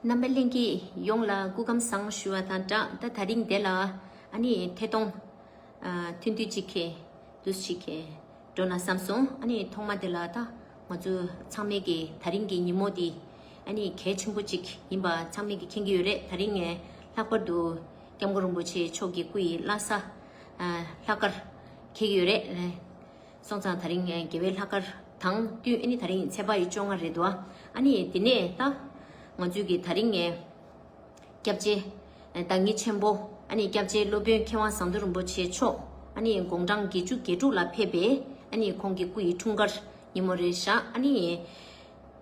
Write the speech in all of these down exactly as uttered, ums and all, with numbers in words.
རྣམ་པ་ལྷན་རྒྱས་ཡོངས་ལ་སྐུ་ཁམས་བཟང་ཞུ་བ་དང་སྦྲགས། ད་ད་རིང་འདི་ལ་ཨ་ནི་ཐད་གཏོང་ཨ་ཐུང་ཐུང་ཅིག་གི་འདུག་ཅིག་གི་འགྲོ་ན་བསམ་སོང་། ཨ་ནི་ཐོག་མ་དེ་ལ་ད་ང་ཚོ་ཚང་མས་ཀྱི་ད་རིང་གི་ཉིན་མོ་འདི་ཨ་ནི་གལ་ཆེན་པོ་ཅིག་ཡིན་པ་ཚང་མས་ཀྱི་མཁྱེན་གྱི་ཡོད་རེད། ད་རིང་ངས་ལྷག་པར་དུ་སྐྱབས་མགོན་རིན་པོ་ཆེ་མཆོག་གི་སྐུ་ཡི་བླ་གཟའ་ཨ་ལྷག་དཀར་འཁེལ་གྱི་ཡོད་རེད། སོང་ཙང་ད་རིང་དགེ་བའི་ལྷག་དཀར་དང་བསྟུན་ཨ་ནི་ད་རིང་ཚེས་པ་ཡི་བཅོ་ལྔ་རེད་འདུག་ཨ་ནི་དེ་ནས་ད་ང་ཚོས་ཀྱི་ད་རིང་ངས་སྐྱབས་རྗེ་བདག་ཉིད་ཆེན་པོ་ཨ་ནི་སྐྱབས་རྗེ་སློབ་དཔོན་མཁས་དབང་ཟམ་གདོང་རིན་པོ་ཆེ་མཆོག་ཨ་ནི་དགུང་གྲངས་བརྒྱད་ཅུ་གྱ་དྲུག་ལ་ཕེབས་པའི་ཨ་ནི་ཁོང་གི་སྐུ་ཡི་འཁྲུངས་སྐར་ཉིན་མོ་རེད་ཤག་ཨ་ནི་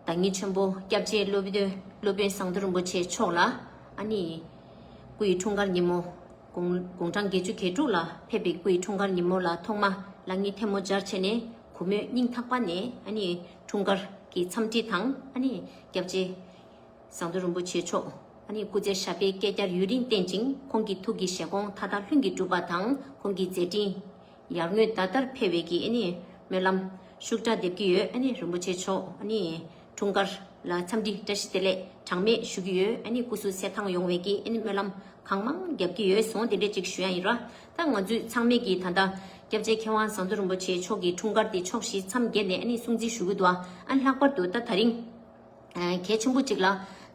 བདག་ཉིད་ཆེན་པོ་སྐྱབས་རྗེ་སློབ་དཔོན་སློབ་དཔོན་ཟམ་གདོང་རིན་པོ་ཆེ་མཆོག་ལ་ཨ་ནི་སྐུ་ཡི་འཁྲུངས་སྐར་ཉིན་མོ་དགུང་དགུང་གྲངས་བརྒྱད་ཅུ་གྱ་དྲུག་ལ་ཕེབས་པའི་སྐུ་ཡི་འཁྲུངས་སྐར་ཉིན་མོ་ལ་ཐོག་མ་ལག་གཉིས་ཐལ་མོ་སྦྱར་བྱས་ནས་གུས་མོས་སྙིང་ཐག་པ་ནས་ཨ་ནི་འཁྲུངས་སྐར་གྱི་འཚམས་འདྲི་དང་ཨ་ནི་སྐྱབས་རྗེ་ཟམ་གདོང་རིན་པོ་ཆེ་མཆོག་ཨ་ནི་སྐུ་ཚེ་ཞབས་པད་བསྐལ་བརྒྱར་ཡུན་རིང་བརྟན་ཅིང་ཁོང་གི་ཐུགས་ཀྱི་བཞེད་དགོངས་མཐའ་དག་ལྷུན་གྱིས་གྲུབ་པ་དང་ཁོང་གི་མཛད་འཕྲིན་ཡར་ངོའི་ཟླ་ལྟར་འཕེལ་བའི་གི་ཨ་ནི་སྨོན་ལམ་ཤུགས་དྲག་འདེབས་ཀྱི་ཡོད། ཨ་ནི་རིན་པོ་ཆེ་མཆོག་ཨ་ནི་འཁྲུངས་སྐར་ལ་འཚམས་འདྲི་བཀྲ་ཤིས་བདེ་ལེགས་གྲངས་མེད་ཞུ་གི་ཡོད། ཨ་ནི་སྐུ་གཟུགས་གསལ་ཐང་ཡོང་བའི་གི་ཨ་ནི་སྨོན་ལམ་གང་མང་རྒྱབ་ཀྱི་ཡོད་སོང་། དེ་འདྲས་ཅིག་ཞུ་ཡ་ཡིན་ར། ད་ང་ཚོས་ཚང་མས་ཀྱི་ད་ལྟ་སྐྱབས་རྗེ་མཁས་དབང་ཟམ་གདོང་རིན་པོ་ཆེ་མཆོག་གི་འཁྲུངས་སྐར་དེ་ཕྱོགས་བཞི་མཚམས་བརྒྱད་ནས་ཨ་ནི་སྲུང་བརྩི་ཞུ་གི་འདུག་ཨ་ལྷག་པར་དུ་ད་ད་རིང་གལ་ཆེན་པོ་གཅིག་ལ་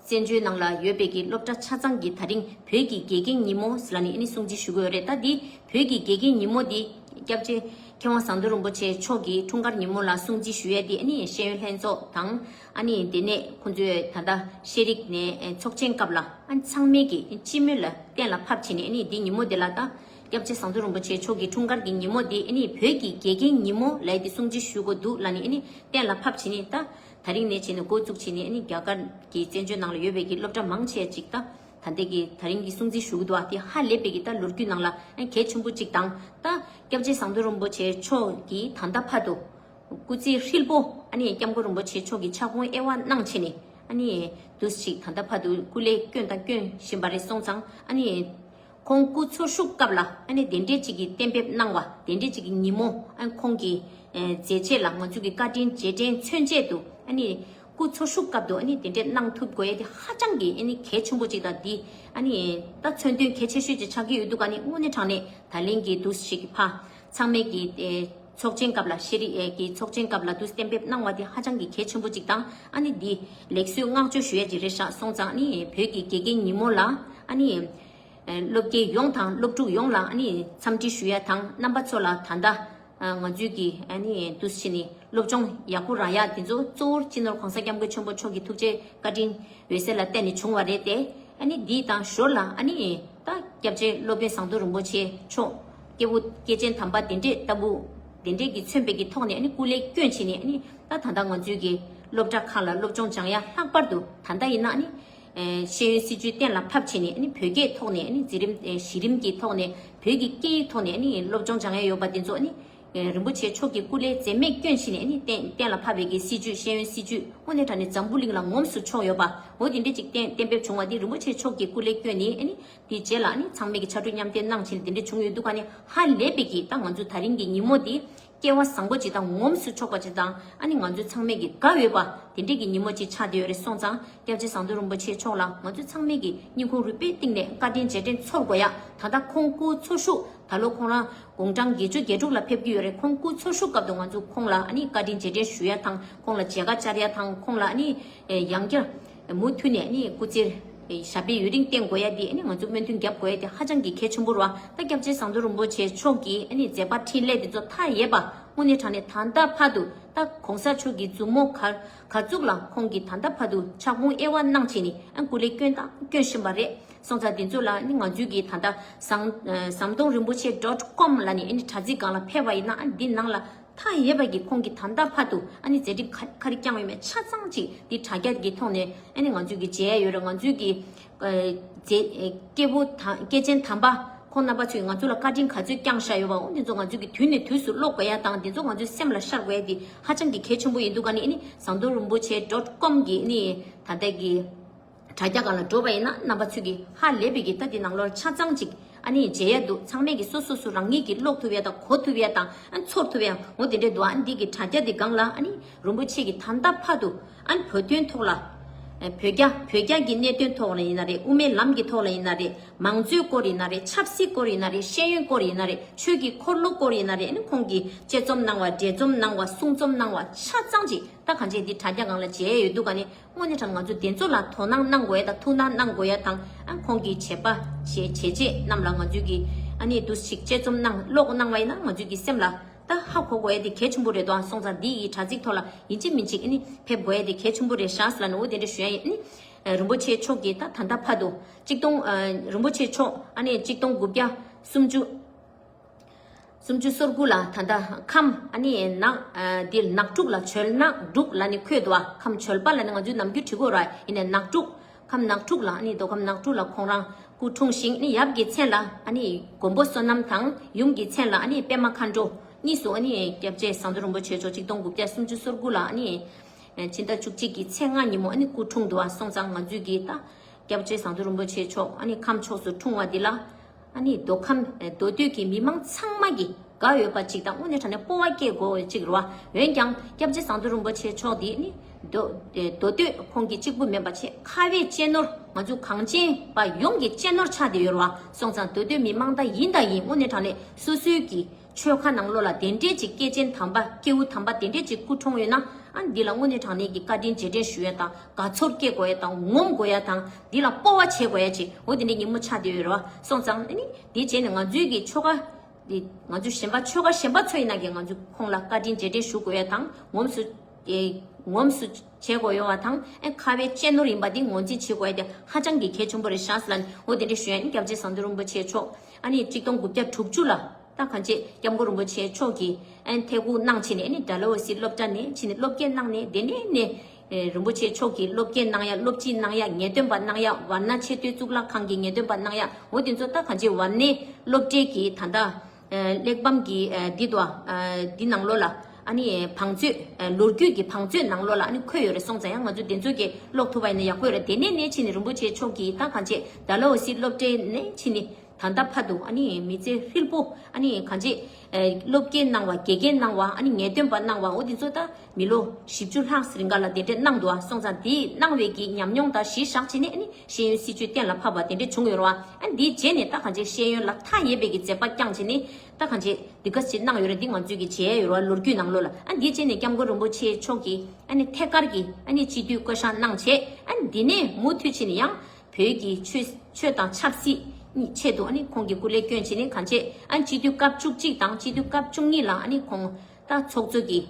བཙན་བྱོལ་ནང་ལ་ཡོད་པའི་གི་སློབ་གྲྭ་ཆ་ཚང་གི་ད་རིང་བོད་ཀྱི་དགེ་རྒན་ཉིན་མོ་ཟེར་ལ་ནི་ཨ་ནི་སྲུང་བརྩི་ཞུ་གི་ཡོད་རེད། ད་འདི་བོད་ཀྱི་དགེ་རྒན་ཉིན་མོ་འདི་སྐྱབས་རྗེ་མཁས་དབང་ཟམ་གདོང་རིན་པོ་ཆེ་མཆོག་གི་འཁྲུངས་སྐར་ཉིན་མོ་ལ་སྲུང་བརྩི་ཞུ་ཡས་འདི་ཨ་ནི་ཤེས་ཡོན་ལྷན་ཚོགས་དང་ཨ་ནི་དེ་ནས་ཁོང་ཚོས་ད་ལྟ་ཤེས་རིག་ནས་ཚོགས་ཆེན་སྐབས་ལ་ཨ་ནི་ཚང་མས་ཀྱི་སྤྱི་མོས་ལ་གཏན་ལ་ཕབ་བྱས་ནས་ཨ་ནི་འདི་ཉིན་མོ་འདི་ལ་ད་སྐྱབས་རྗེ་ཟམ་གདོང་རིན་པོ་ཆེ་མཆོག་གི་འཁྲུངས་སྐར་གྱི་ཉིན་མོ་འདི་ཨ་ནི་བོད་ཀྱི་དགེ་རྒན་ཉིན་མོ་ལབ་ཡས་འདི་སྲུང་བརྩི་ཞུ་དགོས་འདུག་ལབ་ནས་ཨ་ནི་གཏན་ལ་ཕབ་བྱས་ནས་ད། ད་རིང་ནས་བྱས་ནས་འགོ་བཙུགས་བྱས་ནས་ཨ་ནི་རྒྱ་གར་གྱི་བཙན་བྱོལ་ནང་ལ་ཡོད་པའི་གི་སློབ་གྲྭ་མང་ཆེ་ཅིག་ད་ད་ལྟའི་གི་ད་རིང་གི་སྲུང་བརྩི་ཞུ་གི་འདུག་ཨ་དེ་ཧ་ལས་པའི་གི་ད་ལོ་རྒྱུས་ནང་ལ་ཨ་གལ་ཆེན་པོ་ཅིག་དང་ད་སྐྱབས་རྗེ་ཟམ་གདོང་རིན་པོ་ཆེ་མཆོག་གིས་ད་ལྟ་བར་དུ་སྐུ་ཚེ་ཧྲིལ་པོ་ཨ་ནི་སྐྱབས་མགོན་རིན་པོ་ཆེ་མཆོག་གི་ཕྱག་དཔུང་དབྱེ་བ་གནང་བྱས་ནས་ཨ་ནི་དུས་ཅིག་ད་ལྟ་བར་དུ་སྐུ་ལས་བསྐྱོན་དང་བསྐྱོན་བཞིན་པ་རེད། སོང་ཙང་ཨ་ནི། ཁོང་སྐུ་འཚོ་བཞུགས་སྐབས་ལ་ཨ་ནི་དེ་འདྲས་ཅིག་གི་གཏན་འབེབས་གནང་བ་དེ་འདྲས་ཅིག་གི་ཉིན་མོ་ཨ་ཁོང་གི་ཨེ་མཛད་རྗེས་ལ་ང་ཚོ་གི་བཀའ་དྲིན་རྗེས་དྲན་མཚོན་ཆེད་དུ་ཨ་ནི་སྐུ་འཚོ་བཞུགས་སྐབས་དུ་ཨ་ནི་དེ་འདྲས་གནང་ཐུབ་དགོས་ཡ་དེ་ཧ་ཅང་གི་ཨ་ནི་གལ་ཆེན་པོ་ཅིག་དང་འདི་ཨ་ནི་ད་མཚོན་དོན་གལ་ཆེ་ཤོས་ཅིག་ཆགས་ཀྱི་ཡོད་འདུག་ཨ་ནི་དངོས་གནས་དྲང་གནས་ད་ལན་གྱི་འདུ་ཞིག་གི་ཕ་ཚང་མས་ཀྱི་ཨེ་ཚོགས་ཆེན་སྐབས་ལ་ཤེས་རིག་ཨེ་གི་ཚོགས་ཆེན་སྐབས་ལ་དུས་གཏན་འབེབས་གནང་བ་དེ་ཧ་ཅང་གི་གལ་ཆེན་པོ་ཅིག་དང་ཨ་ནི་འདི་ལེགས་གསོལ་བསྔགས་བརྗོད་ཞུ་ཡ་ཅིག་རེད་ཤག་སོང་ཙང་ཨ་ནི་བོད་ཀྱི་དགེ་རྒན་ཉིན་མོ་ལ་ཨ་ནི། སློབ་དགེ་ཡོངས་དང་སློབ་ཕྲུག་ཡོངས་ལ་ཨ་ནི་འཚམས་འདྲི་ཞུ་ཡ་དང་རྣམ་པ་ཚོ་ལ་ད་ལྟ་ང་ཚོས་ཀྱི་ཨ་ནི་འདུ་བྱེད་ནི་སློབ་སྦྱོང་ཡག་པོ་རག་ཡ་དེ་ཚོ་གཙོ་བོར་སྤྱི་ནོར་གོང་ས་སྐྱབས་མགོན་ཆེན་པོ་མཆོག་གི་ཐུགས་རྗེ་བཀའ་དྲིན་འོད་གསལ་ལ་བརྟེན་ནས་བྱུང་བ་རེད་དེ། ཨ་ནི་འདིའི་དང་ཞོར་ལ་ཨ་ནི་ད་སྐྱབས་རྗེ་སློབ་དཔོན་ཟམ་གདོང་རིན་པོ་ཆེ་མཆོག་སྐྱེས་བུ་སྐྱེས་ཆེན་དམ་པ་དེ་འདྲས་ལྟ་བུ་དེ་འདྲས་ཀྱི་མཚོན་པའི་གི་ཐོག་ནས་ཨ་ནི་སྐུ་ལས་བསྐྱོན་བྱས་ནས་ཨ་ནི་ད་ད་ལྟ་ང་ཚོས་ཀྱི་སློབ་གྲྭ་ཁག་ལ་སློབ་སྦྱོང་སྦྱང་ཡ་ལྷག་པར་དུ་ད་ལྟ་ཡིན་ན་ཨ་ནི། ཤེས་ཡོན་སྲིད་བྱུས་གཏན་ལ་ཕབ་བྱས་ནས་ཨ་ནི་བོད་སྐད་ཐོག་ནས་ཨ་ནི་འཛིན་རིམ་གཞི་རིམ་གྱི་ཐོག་ནས་བོད་ཀྱི་སྐད་ཡིག་ཐོག་ནས་ཨ་ནི་སློབ་སྦྱོང་སྦྱང་ཡ་ཡོད་པ་དེ་ཚོ་ཨ་ནི་རིན་པོ་ཆེ་མཆོག་གི་སྐུ་ལས་འཛེམས་མེད་བསྐྱོན་བྱས་ནས་ཨ་ནི་གཏན་གཏན་ལ་ཕབ་པའི་གི་སྲིད་བྱུས་ཤེས་ཡོན་སྲིད་བྱུས་དངོས་གནས་དྲང་གནས་འཛམ་བུ་གླིང་ལ་ངོམས་སུ་ཆོག་ཡོད་པ་འོ་དེ་འདྲས་ཅིག་གཏན་གཏན་འབེབས་བྱུང་བ་འདི་རིན་པོ་ཆེ་མཆོག་གི་སྐུ་ལས་བསྐྱོན་ནས་ཨ་ནི་དེའི་རྗེས་ལ་ཨ་ནི་ཚང་མས་ཀྱི་ཕྱར་གྲུ་མཉམ་འདེགས་གནང་བྱས་ནས་དེ་འདྲས་བྱུང་ཡོད་འདུག་ག་ནི་ཧ་ལས་པའི་གི་ད་ང་ཚོ་ད་རིང་གི་ཉིན་མོ་འདི། སྐལ་བ་བཟང་པོ་ཅིག་དང་ངོམས་སུ་ཆོག་པ་ཅིག་དང་ཨ་ནི་ང་ཚོ་ཚང་མས་ཀྱི་དགའ་འོས་པ་དེ་འདྲས་ཀྱི་ཉིན་མོ་ཅིག་ཆགས་བསྡད་ཡོད་རེད། སོང་ཙང་སྐྱབས་རྗེ་ཟམ་གདོང་རིན་པོ་ཆེ་མཆོག་ལ་ང་ཚོ་ཚང་མས་ཀྱི་སྙིང་ཁུང་རུས་པའི་གཏིང་ནས་བཀའ་དྲིན་རྗེས་དྲན་ཚོར་དགོས་ཡ། ད་ལྟ་ཁོང་སྐུ་འཚོ་བཞུགས་ད་ལོ་ཁོང་རང་དགུང་གྲངས་བརྒྱད་ཅུ་གྱ་དྲུག་ལ་ཕེབས་ཀྱི་ཡོད་རེད། ཁོང་སྐུ་འཚོ་བཞུགས་སྐབས་དུ་ང་ཚོ་ཁོང་ལ་ཨ་ནི་བཀའ་དྲིན་རྗེས་དྲན་ཞུ་ཡ་དང་ཁོང་ལ་མཇལ་ཁ་བཅར་ཡ་དང་ཁོང་ལ་ཨ་ནི་ཡང་བསྐྱར་མུ་མཐུད་ནས་ཨ་ནི་སྐུ་ཚེ། ཞབས་པད་ཡུན་རིང་བརྟན་དགོས་ཡ་དེ་ཨ་ནི་ང་ཚོ་སྨོན་འདུན་རྒྱབ་དགོས་ཡ་དེ་ཧ་ཅང་གི་གལ་ཆེན་པོ་རེད་བ། ད་སྐྱབས་རྗེ་ཟམ་གདོང་རིན་པོ་ཆེ་མཆོག་གི་ཨ་ནི་མཛད་པ་འཕྲིན་ལས་དེ་ཚོ་མཐའ་ཡས་པ་དངོས་གནས་དྲང་གནས་ད་ལྟ་བར་དུ་ད་གོང་ས་མཆོག་གི་མཛུབ་མོ་ག་ག་ཚུགས་ལ་ཁོང་གིས་ད་ལྟ་བར་དུ་ཕྱག་དཔུང་དབྱེ་བ་གནང་བྱས་ནས་ཨ་སྐུ་ལས་བསྐྱོན་དང་བསྐྱོན་བཞིན་པ་རེད། སོང་ཙང་དེ་ཚོ་ལ་ཨ་ནི་ང་ཚོས་ཀྱི་ད་ལྟ་ཟམ་ཟམ་གདོང་རིན་པོ་ཆེ་dot com ལ་ནི་ཨ་ནི་དྲ་ཚིགས་སྒང་ལ་ཕེབས་པ་ཡིན་ན་ཨ་ནི་འདི་ནང་ལ། མཐའ་ཡས་པ་གི་ཁོང་གི་ད་ལྟ་བར་དུ་ཨ་ནི་མཛད་འཕྲིན་ག་ག་རེ་བསྐྱངས་ཡོད་མེད་ཆ་ཚང་ཅིག་འདི་དྲ་རྒྱ་གི་ཐོག་ནས་ཨ་ནི་ང་ཚོས་ཀྱི་མཇལ་ཡ་ཡོད་རེད། ང་ཚོས་ཀྱི་ཨ་མཛད་ཨ་སྐྱེས་བུ་དང་སྐྱེས་ཆེན་དམ་པ་ཁོང་རྣམ་པ་ཚོས་ང་ཚོ་ལ་བཀའ་དྲིན་ག་ཚོད་བསྐྱངས་བཞག་ཡོད་པ་འོ་འདི་ཚོ་ང་ཚོས་ཀྱི་དུས་ནས་དུས་སུ་ཀློག་དགོས་ཡ་དང་འདི་ཚོ་ང་ཚོའི་སེམས་ལ་ཤར་དགོས་ཡ་འདི་ཧ་ཅང་གི་གལ་ཆེན་པོ་ཡིན་འདུག་ག་ནི་ཨ་ནི་ཟམ་གདོང་རིན་པོ་ཆེ་dot com གི་ཨ་ནི་ད་ལྟ་གི་དྲ་རྒྱ་སྒང་ལ་འགྲོ་བ་ཡིན་ན་རྣམ་པ་ཚོས་ཀྱི་ཧ་ལས་པའི་གི་ད་འདི་ནང་ལོགས་ཆ་ཚང་ཅིག་ཨ་ནི་མཇལ་ཡ་འདུག་ཚང་མས་ཀྱི་སོ་སོ་སོ་རང་ཉིད་ཀྱི་ཀློག་ཐུབ་ཡ་དང་གོ་ཐུབ་ཡ་དང་ཨ་ཚོར་ཐུབ་ཡ་འོ་དེ་འདྲས་འདུག་ཨ་ནི་འདི་གི་དྲ་རྒྱ་འདི་སྒང་ལ་ཨ་ནི་རིན་པོ་ཆེ་གི་ད་ལྟ་བར་དུ་ཨ་ནི་བོད་དོན་ཐོག་ལ་ བོད་རྒྱ་བོད་རྒྱ་གི་གནད་དོན་ཐོག་ལ་ཡིན་ན་རེད། དབུ་མའི་ལམ་གྱི་ཐོག་ལ་ཡིན་ན་རེད། མང་གཙོའི་སྐོར་ཡིན་ན་རེད། ཆབ་སྲིད་སྐོར་ཡིན་ན་རེད། ཤེས་ཡོན་སྐོར་ཡིན་ན་རེད། ཆོས་ཀྱི་འཁོར་ལོ་སྐོར་ཡིན་ན་རེད། ཨ་ནི་ཁོང་གིས་དཔྱད་རྩོམ་གནང་བ། འགྲེལ་རྩོམ་གནང་བ། གསུང་རྩོམ་གནང་བ་ཆ་ཚང་ཅིག་ད་གང་ཅི་འདི་དྲ་རྒྱ་སྒང་ལ་མཇལ་ཡོད་འདུག་ག་ནི། དངོས་གནས་དྲང་ང་ཚོ་དེ་ཚོ་ལ་དོ་སྣང་གནང་དགོས་ཡ་དང་ཐུགས་སྣང་གནང་དགོས་ཡ་དང་། ཨ་ཁོང་གི་བྱེད་པ་བྱེད་བྱས་རྗེས་རྣམས་ལ་ང་ཚོས་ཀྱི་ཨ་ནི་འདུ་ཞིག་དཔྱད་རྩོམ་གནང་ཀློག་གནང་བ་ཡིན་ན་ང་ཚོས་ཀྱི་སེམས་ལ་ད་ཧ་གོ་དགོས་ཡ་དེ་གལ་ཆེན་པོ་རེད་དོ། སོང་ཙང་འདི་ཡི་དྲ་ཚིགས་ཐོག་ལ་ཡིན་གཅིག་མིན་གཅིག་ཨ་ནི་ཕེབས་དགོས་ཡ་དེ་གལ་ཆེན་པོ་རེད་ཤག་ལབ་ནས་འོ་དེ་འདྲ་ཞུ་ཡ་ཡིན། ཨ་ནི་རིན་པོ་ཆེ་མཆོག་གིས་ད་ད་ལྟ་བར་དུ་གཅིག་སྟོང་རིན་པོ་ཆེ་མཆོག་ཨ་ནི་གཅིག་སྟོང་དགུ་བརྒྱ་སུམ་ཅུ། སུམ་ཅུ་སོ་དགུ་ལ་ད་ལྟ་ཁམས་ཨ་ནི་ནག་ཨ་འདིར་ནག་ཕྲུག་ལ་བྱོལ་ནག་འབྲུག་ལ་ནི་འཁོད་འདུག་ཨ་ཁམས་བྱོལ་པ་ལ་ནི་ང་ཚོས་ནམ་རྒྱུན་བྲིས་དགོས་ར། ཡིན་ནའི་ནག་ཕྲུག་ཁམས་ནག་ཕྲུག་ལ་ཨ་ནི་མདོ་ཁམས་ནག་ཕྲུག་ལ་ཁོང་རང་སྐུ་འཁྲུངས་ཤིང་ནི་ཡབ་ཀྱི་མཚན་ལ་ཨ་ནི་མགོན་པོ་བསོད་ནམས་དང་ཡུམ་གྱི་མཚན་ལ་ཨ་ནི་པད་མ་མཁའ་འགྲོ་གཉིས་སུ་ཨ་ནི་སྐྱབས་རྗེ་ཟམ་གདོང་རིན་པོ་ཆེ་མཆོག་གཅིག་སྟོང་དགུ་བརྒྱ་སུམ་ཅུ་སོ་དགུ་ལ་ཨ་ནི་ཕྱི་ཟླ་བཅུ་གཅིག་གི་ཚེས་ལྔ་ཉིན་མོ་ཨ་ནི་སྐུ་འཁྲུངས་འདུག་ཨ་སོང་ཙང་ང་ཚོས་ཀྱི་ད་སྐྱབས་རྗེ་ཟམ་གདོང་རིན་པོ་ཆེ་མཆོག་ཨ་ནི་ཁམས་ཕྱོགས་སུ་འཁྲུངས་པ་འདི་ལ། ཨ་ནི་མདོ་ཁམས་ཨེ་མདོ་སྟོད་ཀྱི་མི་མང་ཚང་མ་གིས་དགའ་འོས་པ་ཅིག་དང་དངོས་གནས་དྲང་གནས་སྤོབས་པ་སྐྱེ་དགོས་ཅིག་རེད་བ། འོན་ཀྱང་སྐྱབས་རྗེ་ཟམ་གདོང་རིན་པོ་ཆེ་མཆོག་འདི་ནི་མདོ་ཨེ་མདོ་སྟོད་ཁོང་གི་གཅིག་པུ་མིན་པ་ཆེས་ཁ་བའི་གཅེས་ནོར་ང་ཚོ་གངས་ཅན་པ་ཡོངས་ཀྱི་གཅེས་ནོར་ཆགས་བསྡད་ཡོད་རེད་བ། སོང་ཙང་མདོ་སྟོད་མི་མང་ད་ཡིན་ད་ཡིན་དངོས་གནས་དྲང་གནས་སོ་སོའི་གི་ཆོལ་ཁ་ནང་ལོགས་ལ་དེ་འདྲས་ཅིག་སྐྱེས་ཆེན་དམ་པ་སྐྱེས་བུ་དམ་པ་དེ་འདྲས་ཅིག་སྐུ་འཁྲུངས་ཡོད་ན། ཨ་འདི་ལ་དངོས་གནས་དྲང་གནས་ཀྱི་བཀའ་དྲིན་རྗེས་དྲན་ཞུ་ཡ་དང་དགའ་ཚོར་སྐྱེ་དགོས་ཡ་དང་ངོམ་དགོས་ཡ་དང་འདི་ལ་སྤོབས་པ་བྱེད་དགོས་ཡ་ཅིག་འོ་དེ་འདྲས་ཉིན་མོ་ཆགས་བསྡད་ཡོད་རེད་བ། སོང་ཙང་ཨ་ནི་འདི་བྱས་ནས་ང་ཚོའི་གི་ཆོལ་ཁ་འདི་ང་ཚོ་གཞན་པ་ཆོལ་ཁ་གཞན་པ་ཚོ་ཡིན་ན་གི་ང་ཚོ་ཁོང་ལ་བཀའ་དྲིན་རྗེས་དྲན་ཞུ་དགོས་ཡ་དང་ངོམས་སུ་ཨེ་ངོམས་སུ་བྱེད་དགོས་ཡོད་བ་དང་། ཨེ་ཁ་བའི་གཅེས་ནོར་ཡིན་པ་འདི་ངོས་འཛིན་བྱེད་དགོས་ཡ་དེ་ཧ་ཅང་གི་གལ་ཆེན་པོ་རེད་ཤག་ཟེར་ལབ་ནས་འོ་དེ་འདྲས་ཞུ་ཡ་ཡིན། སྐྱབས་རྗེ་ཟམ་གདོང་རིན་པོ་ཆེ་མཆོག་ཨ་ནི་གཅིག་སྟོང་དགུ་བརྒྱ་དྲུག་ཅུ་ལ། ད་གང་ཅི་སྐྱབས་མགོན་རིན་པོ་ཆེ་མཆོག་གིས་ཨན་ཐད་ཁུར་གནང་བྱས་ནས་ཨ་ནི་ཌལ་ཧོ་སི་སློབ་གྲྭ་ནས་ཕྱིན་ནས་སློབ་དགེ་གནང་ནས་དེ་ནས་ནས་ཨེ་རིན་པོ་ཆེ་མཆོག་གིས་སློབ་དགེ་གནང་ཡ་སློབ་སྤྱི་གནང་ཡ་ངེས་སྟོན་པ་གནང་ཡ་ཝར་ན་ཆེས་མཐོའི་གཙུག་ལག་ཁང་གི་ངེས་སྟོན་པ་གནང་ཡ་འོ་དེ་ཚོ་ད་གང་ཅི་ཝར་ནའི་སློབ་གྲྭའི་གི་ད་ལྟ་ཨེ་གླེགས་བམ་གི་ཨེ་འདི་དོ་ཨེ་འདི་ནང་ལོགས་ལ་ཨ་ནི་བང་མཛོད་ཨེ་ལོ་རྒྱུས་ཀྱི་བང་མཛོད་ནང་ལོགས་ལ་ཨ་ནི་འཁོད་ཡོད་རེད། སོང་ཙང་ཡང་ང་ཚོ་དེ་ཚོ་གི་ཀློག་ཐུབ་པ་ཡིན་ན་ཡག་པོ་ཡོད་རེད། དེ་ནས་ནས་ཕྱིན་ནས་རིན་པོ་ཆེ་མཆོག་གིས་ད་གང་ཅི་ཌལ་ཧོ་སི་སློབ་གྲྭ་ནས་ཕྱིན་ནས། ད་ལྟ་བར་དུ་ཨ་ནི་མི་ཚེ་ཧྲིལ་པོ་ཨ་ནི་གང་ཅི་ཨེ་སློབ་དགེ་གནང་བ་དགེ་རྒན་གནང་བ་ཨ་ནི་ངེས་སྟོན་པ་གནང་བ་འོ་དེ་ཚོ་ད་མི་ལོ་བཞི་བཅུ་ལྷག་རིང་ག་ལ་དེ་འདྲས་གནང་འདུག་ཨ། སོང་ཙང་དེ་གནང་བའི་གི་ཉམས་མྱོང་དང་གཞི་བཞག་བྱས་ནས་ཨ་ནི་ཤེས་ཡོན་སྲིད་བྱུས་གཏན་ལ་ཕབ་པ་དེ་འདྲས་བྱུང་ཡོད་རེད་བ། ཨ་ནི་དེའི་རྗེས་ནས་ད་གང་ཅི་ཤེས་ཡོན་ལ་མཐའ་ཡས་པའི་གི་མཛད་པ་བསྐྱངས་བྱས་ནས་ད་གང་ཅི་འདི་ག་ཅི་གནང་ཡོད་རེད། འདི་ང་ཚོས་གི་བྱས་ཡོད་རེད་བ་ལོ་རྒྱུས་ནང་ལོགས་ལ། ཨ་ནི་དེའི་རྗེས་ནས་སྐྱབས་མགོན་རིན་པོ་ཆེ་མཆོག་གིས་ཨ་ནི་ཐད་ཀར་གྱི་ཨ་ནི་སྤྱི་འཐུས་བསྐོ་བཞག་གནང་བྱས་ཨ་ནི་འདི་ནས་མུ་མཐུད་བྱས་ནས་ཡང་། བོད་ཀྱི་ཆོས་ཆོས་དང་ཆབ་སྲིད་གཉིས་ཆེད་དུ་ཨ་ནི་ཁོང་གིས་སྐུ་ལས་བསྐྱོན་བྱས་ནས་གང་བྱས་ཨ་ནི་སྤྱི་འཐུས་སྐབས་བཅུ་གཅིག་དང་སྤྱི་འཐུས་སྐབས་བཅུ་གཉིས་ལ་ཨ་ནི་ཁོང་ད་ཚོགས་གཙོ་གི་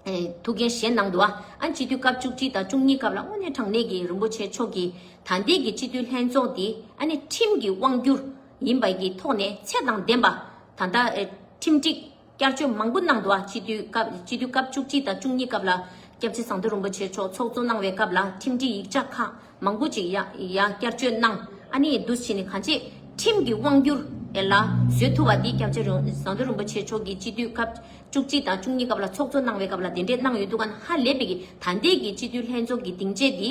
ཨེ་ཐུགས་འགན་བཞེས་གནང་འདུག་ཨ། ཨ་ནི་སྤྱི་འཐུས་སྐབས་བཅུ་གཅིག་དང་བཅུ་གཉིས་སྐབས་ལ་དངོས་གནས་དྲང་གནས་ཀྱི་རིན་པོ་ཆེ་མཆོག་གིས་ད་ལྟའི་གི་སྤྱི་འཐུས་ལྷན་ཚོགས་འདི་ཨ་ནི་ཁྲིམས་ཀྱི་དབང་སྒྱུར་ཡིན་པ་གི་ཐོག་ནས་ཚད་དང་ལྡན་པ་ད་ལྟ་ཨེ་ཁྲིམས་སྒྲིག་བསྐྱར་བཅོས་མང་པོ་གནང་འདུག་ཨ། སྤྱི་འཐུས་སྐབས་སྤྱི་འཐུས་སྐབས་བཅུ་གཅིག་དང་བཅུ་གཉིས་སྐབས་ལ་སྐྱབས་རྗེ་ཟམ་གདོང་རིན་པོ་ཆེ་མཆོག་ཚོགས་གཙོ་གནང་བའི་སྐབས་ལ་ཁྲིམས་སྒྲིག་ཡིག་ཆ་ཁག་མང་པོ་ཅིག་ཡ་ཡ་བསྐྱར་བཅོས་གནང་། ཨ་ནི་འདུག་བྱས་ནས་གང་ཅི་ཁྲིམས་ཀྱི་དབང་སྒྱུར་ལ་བཟོ་ཐུབ་པ་འདི་སྐྱབས་རྗེ་རིན་ཟམ་གདོང་རིན་པོ་ཆེ་མཆོག་གིས་སྤྱི་འཐུས་སྐབས་བཅུ་གཅིག་དང་བཅུ་གཉིས་སྐབས་ལ་ཚོགས་གཙོ་གནང་བའི་སྐབས་ལ་དེ་འདྲས་གནང་ཡོད་འདུག་ག་ནི་ཧ་ལས་པའི་གི་ད་ལྟའི་གི་སྤྱི་འཐུས་ལྷན་ཚོགས་ཀྱི་སྡིངས་ཆ་འདི།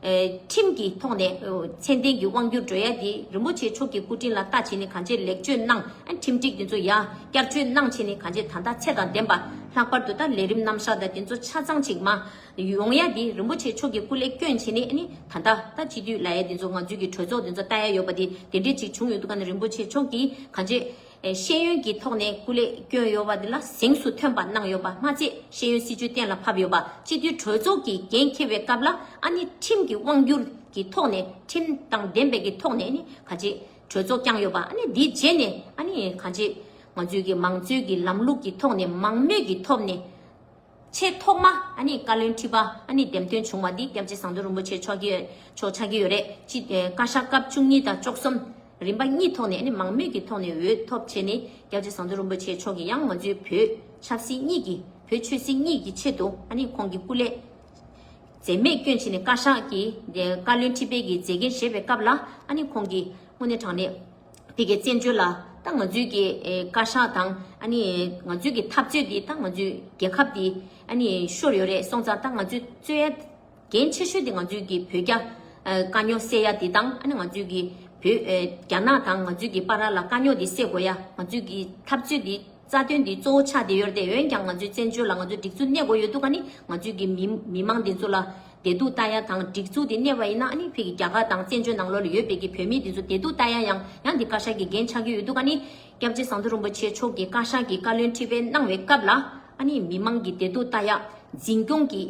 ཨེ་ཁྲིམས་ཀྱི་ཐོག་ནས་ཨོ་ཚད་ལྡན་གྱི་དབང་སྒྱུར་འགྲོ་ཡ་དེ་རིན་པོ་ཆེ་མཆོག་གི་སྐུ་དྲིན་ལ་བལྟ་བྱས་ནས་གང་ཅི་ལེགས་བཅོས་གནང་། ཨ་ཁྲིམས་སྒྲིག་འདི་ཚོ་ཡ་བསྐྱར་བཅོས་གནང་བྱས་ནས་གང་ཅི་ད་ལྟ་ཚད་དང་ལྡན་པ་ལྷག་པར་དུ་ད་ལས་རིམ་རྣམ་གཞག་དང་དེ་ཚོ་ཆ་ཚང་ཅིག་མ་ཡོང་ཡ་དེ་རིན་པོ་ཆེ་མཆོག་གི་སྐུ་ལས་བསྐྱོན་བྱས་ནས་ཨ་ནི་ད་ལྟ་ད་སྤྱི་འཐུས་ལབ་ཡ་དེ་ཚོ་ང་ཚོའི་གི་གྲོས་ཚོགས་དེ་ཚོ་ལྟ་ཡ་ཡོད་པ་དེ་དེ་འདྲས་ཅིག་བྱུང་ཡོད་འདུག་ག་ནི་རིན་པོ་ཆེ་མཆོག་གིས་གང་ཅི། ཨེ་ཤེས་ཡོན་གྱི་ཐོག་ནས་སྐུ་ལས་བསྐྱོན་ཡོད་པ་འདི་ལ་གཟེངས་སུ་ཐོན་པ་གནང་ཡོད་པ་མ་ཚད་ཤེས་ཡོན་སྲིད་བྱུས་གཏན་ལ་ཕབ་ཡོད་པ་སྤྱི་འཐུས་གྲོས་ཚོགས་ཀྱི་འགན་འཁྱེར་བའི་སྐབས་ལ་ཨ་ནི་ཁྲིམས་ཀྱི་དབང་སྒྱུར་གྱི་ཐོག་ནས་ཁྲིམས་དང་ལྡན་པའི་གི་ཐོག་ནས་ཨ་ནི་ག་ཅི་གྲོས་ཚོགས་བསྐྱངས་ཡོད་པ་ཨ་ནི་འདིའི་རྗེས་ནས་ཨ་ནི་ག་ཅི་ང་ཚོའི་གི་མང་གཙོའི་གི་ལམ་ལུགས་ཀྱི་ཐོག་ནས་མང་མོས་ཀྱི་ཐོག་ནས། ཆེས་ཐོག་མ་ཨ་ནི་བཀའ་བློན་ཁྲི་པ་ཨ་ནི་འདེམས་ཐོན་བྱུང་བ་འདི་སྐྱབས་རྗེ་ཟམ་གདོང་རིན་པོ་ཆེ་མཆོག་གི་མཆོག་ཆགས་ཀྱི་ཡོད་རེད། སྤྱི་ཨེ་བཀའ་ཤག་སྐབས་བཅུ་གཉིས་དང་བཅུ་གསུམ་རིམ་པ་གཉིས་ཐོག་ནས་ཨ་ནི་མང་མོས་ཀྱི་ཐོག་ནས་འོས་ཐོབ་བྱས་ནས་སྐྱབས་རྗེ་ཟམ་གདོང་རིན་པོ་ཆེ་མཆོག་གིས་ཡང་ང་ཚོའི་བོད་ཆབ་སྲིད་གཉིས་ཀྱི་བོད་ཆོས་སྲིད་གཉིས་ཀྱི་ཆེད་དུ་ཨ་ནི་ཁོང་གི་སྐུ་ལས་འཛེམས་མེད་བསྐྱོན་བྱས་ནས་བཀའ་ཤག་གི་བཀའ་བློན་ཁྲི་པའི་གི་མཛད་འགན་བཞེས་པའི་སྐབས་ལ་ཨ་ནི་ཁོང་གིས་དངོས་གནས་དྲང་གནས། དེ་གའི་བཙན་བྱོལ་ལ་ད་ང་ཚོའི་གི་ཨེ་བཀའ་ཤག་དང་ཨ་ནི་ང་ཚོའི་གི་འཐབ་རྩོད་འདི་ད་ང་ཚོའི་རྒྱལ་ཁབ་འདི་ཨ་ནི་ཤོར་ཡོད་རེད། སོང་ཙང་ད་ང་ཚོའི་རྩོད་ཡ་འགན་ཆེ་ཤོས་དེ་ང་ཚོའི་གི་བོད་རྒྱ་ཨེ་དཀའ་རྙོག་སེལ་ཡ་འདི་དང་ཨ་ནི་ང་ཚོའི་གི་བོད་ཨེ་རྒྱ་ནག་དང་ང་ཚོའི་གི་བར་ལ་དཀའ་རྙོག་འདི་སེལ་དགོས་ཡ་ང་ཚོའི་གི་འཐབ་རྩོད་འདི་རྩ་དོན་འདི་གཙོ་བོ་ཆགས་བསྡད་ཡོད་རེད། འོན་ཀྱང་ང་ཚོའི་བཙན་བྱོལ་ལ་ང་ཚོའི་སྒྲིག་འཛུགས་གནས་དགོས་ཡོད་འདུག་ག་ནི་ང་ཚོའི་གི་མི་མི་མང་འདི་ཚོ་ལ་ བདེ་སྡུག་ལྟ་ཡ་དང་སྒྲིག་འཛུགས་དེ་གནས་པ་ཡིན་ན། ཨ་ནི་ཕ་གི་རྒྱ་གར་དང་བཙན་བྱོལ་ནང་ལོགས་ལ་ཡོད་པའི་གི་བོད་མི་དེ་ཚོ་བདེ་སྡུག་ལྟ་ཡ་ཡང་ཡང་འདི་བཀའ་ཤག་གི་འགན་ཆགས་ཀྱི་ཡོད་འདུག་ག་ནི། སྐྱབས་རྗེ་ཟམ་གདོང་རིན་པོ་ཆེ་མཆོག་གིས་བཀའ་ཤག་གི་བཀའ་བློན་ཁྲི་པས་གནང་བའི་སྐབས་ལ། ཨ་ནི་མི་མང་གི་བདེ་སྡུག་ལྟ་ཡ། འཛིན་སྐྱོང་གི་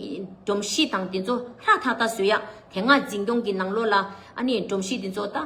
སྒྲོམ་གཞི་དང་དེ་ཚོ་ཧྲག་ཐག་ཐག་བཟོ་ཡ། དེ་སྔ་འཛིན་སྐྱོང་གི་ནང་ལོགས་ལ་ཨ་ནི་སྒྲོམ་གཞི་དེ་ཚོ་ད།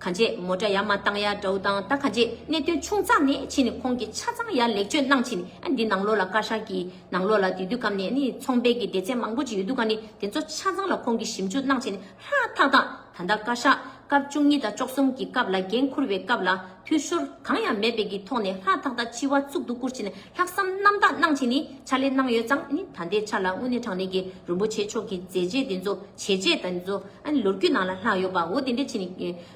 གང་ཅི་མོ་ཊ་ཡར་མར་བཏང་ཡ་འདྲ་བོ་དང་། ད་གང་ཅི་གནད་དོན་ཆུང་ཙག་ནས་ཕྱིན་ནས་ཁོང་གིས་ཆ་ཚང་ཡར་ལེགས་བཅོས་གནང་ཕྱིན་ནས། ཨ་འདི་ནང་ལོགས་ལ་བཀའ་ཤག་གི་ནང་ལོགས་ལ་དེ་དུས་སྐབས་ནས་ཨ་ནི་ཚོང་པའི་གི་སྡེ་ཚན་མང་པོ་ཅིག་ཡོད་འདུག་ག་ནི། དེ་ཚོ་ཆ་ཚང་ལ་ཁོང་གིས་ཞིབ་འཇུག་གནང་ཕྱིན་ནས་ཧྲག་ཐག་ཐག་ད་ལྟ་བཀའ་ཤག་སྐབས་བཅུ་གཉིས་དང་བཅུ་གསུམ་གྱི་སྐབས་ལ་འགན་འཁུར་བའི་སྐབས་ལ་འཐུས་ཤོར་གང་ཡང་མེད་པའི་གི་ཐོག་ནས་ཧྲག་ཐག་ཐག་སྤྱི་བ་གཙུག་ཏུ་བཀུར་ཕྱིན་ནས་ལྷག་བསམ་རྣམ་དག་གནང་ཕྱིན་ནས་ཕྱག་ལས་གནང་ཡོད་ཙང་། ཨ་ནི་ད་ལྟའི་ཆ་ལ་དངོས་གནས་དྲང་གནས་ཀྱི་རིན་པོ་ཆེ་མཆོག་གི་མཛད་རྗེས་དེ་ཚོ། བྱས་རྗེས་དང་ཚོ་ཨ་ནི་ལོ་རྒྱུས་ནང་ལ་ལྷག་ཡོད་པ། འོ་དེ་འདྲ་བྱས་ནས་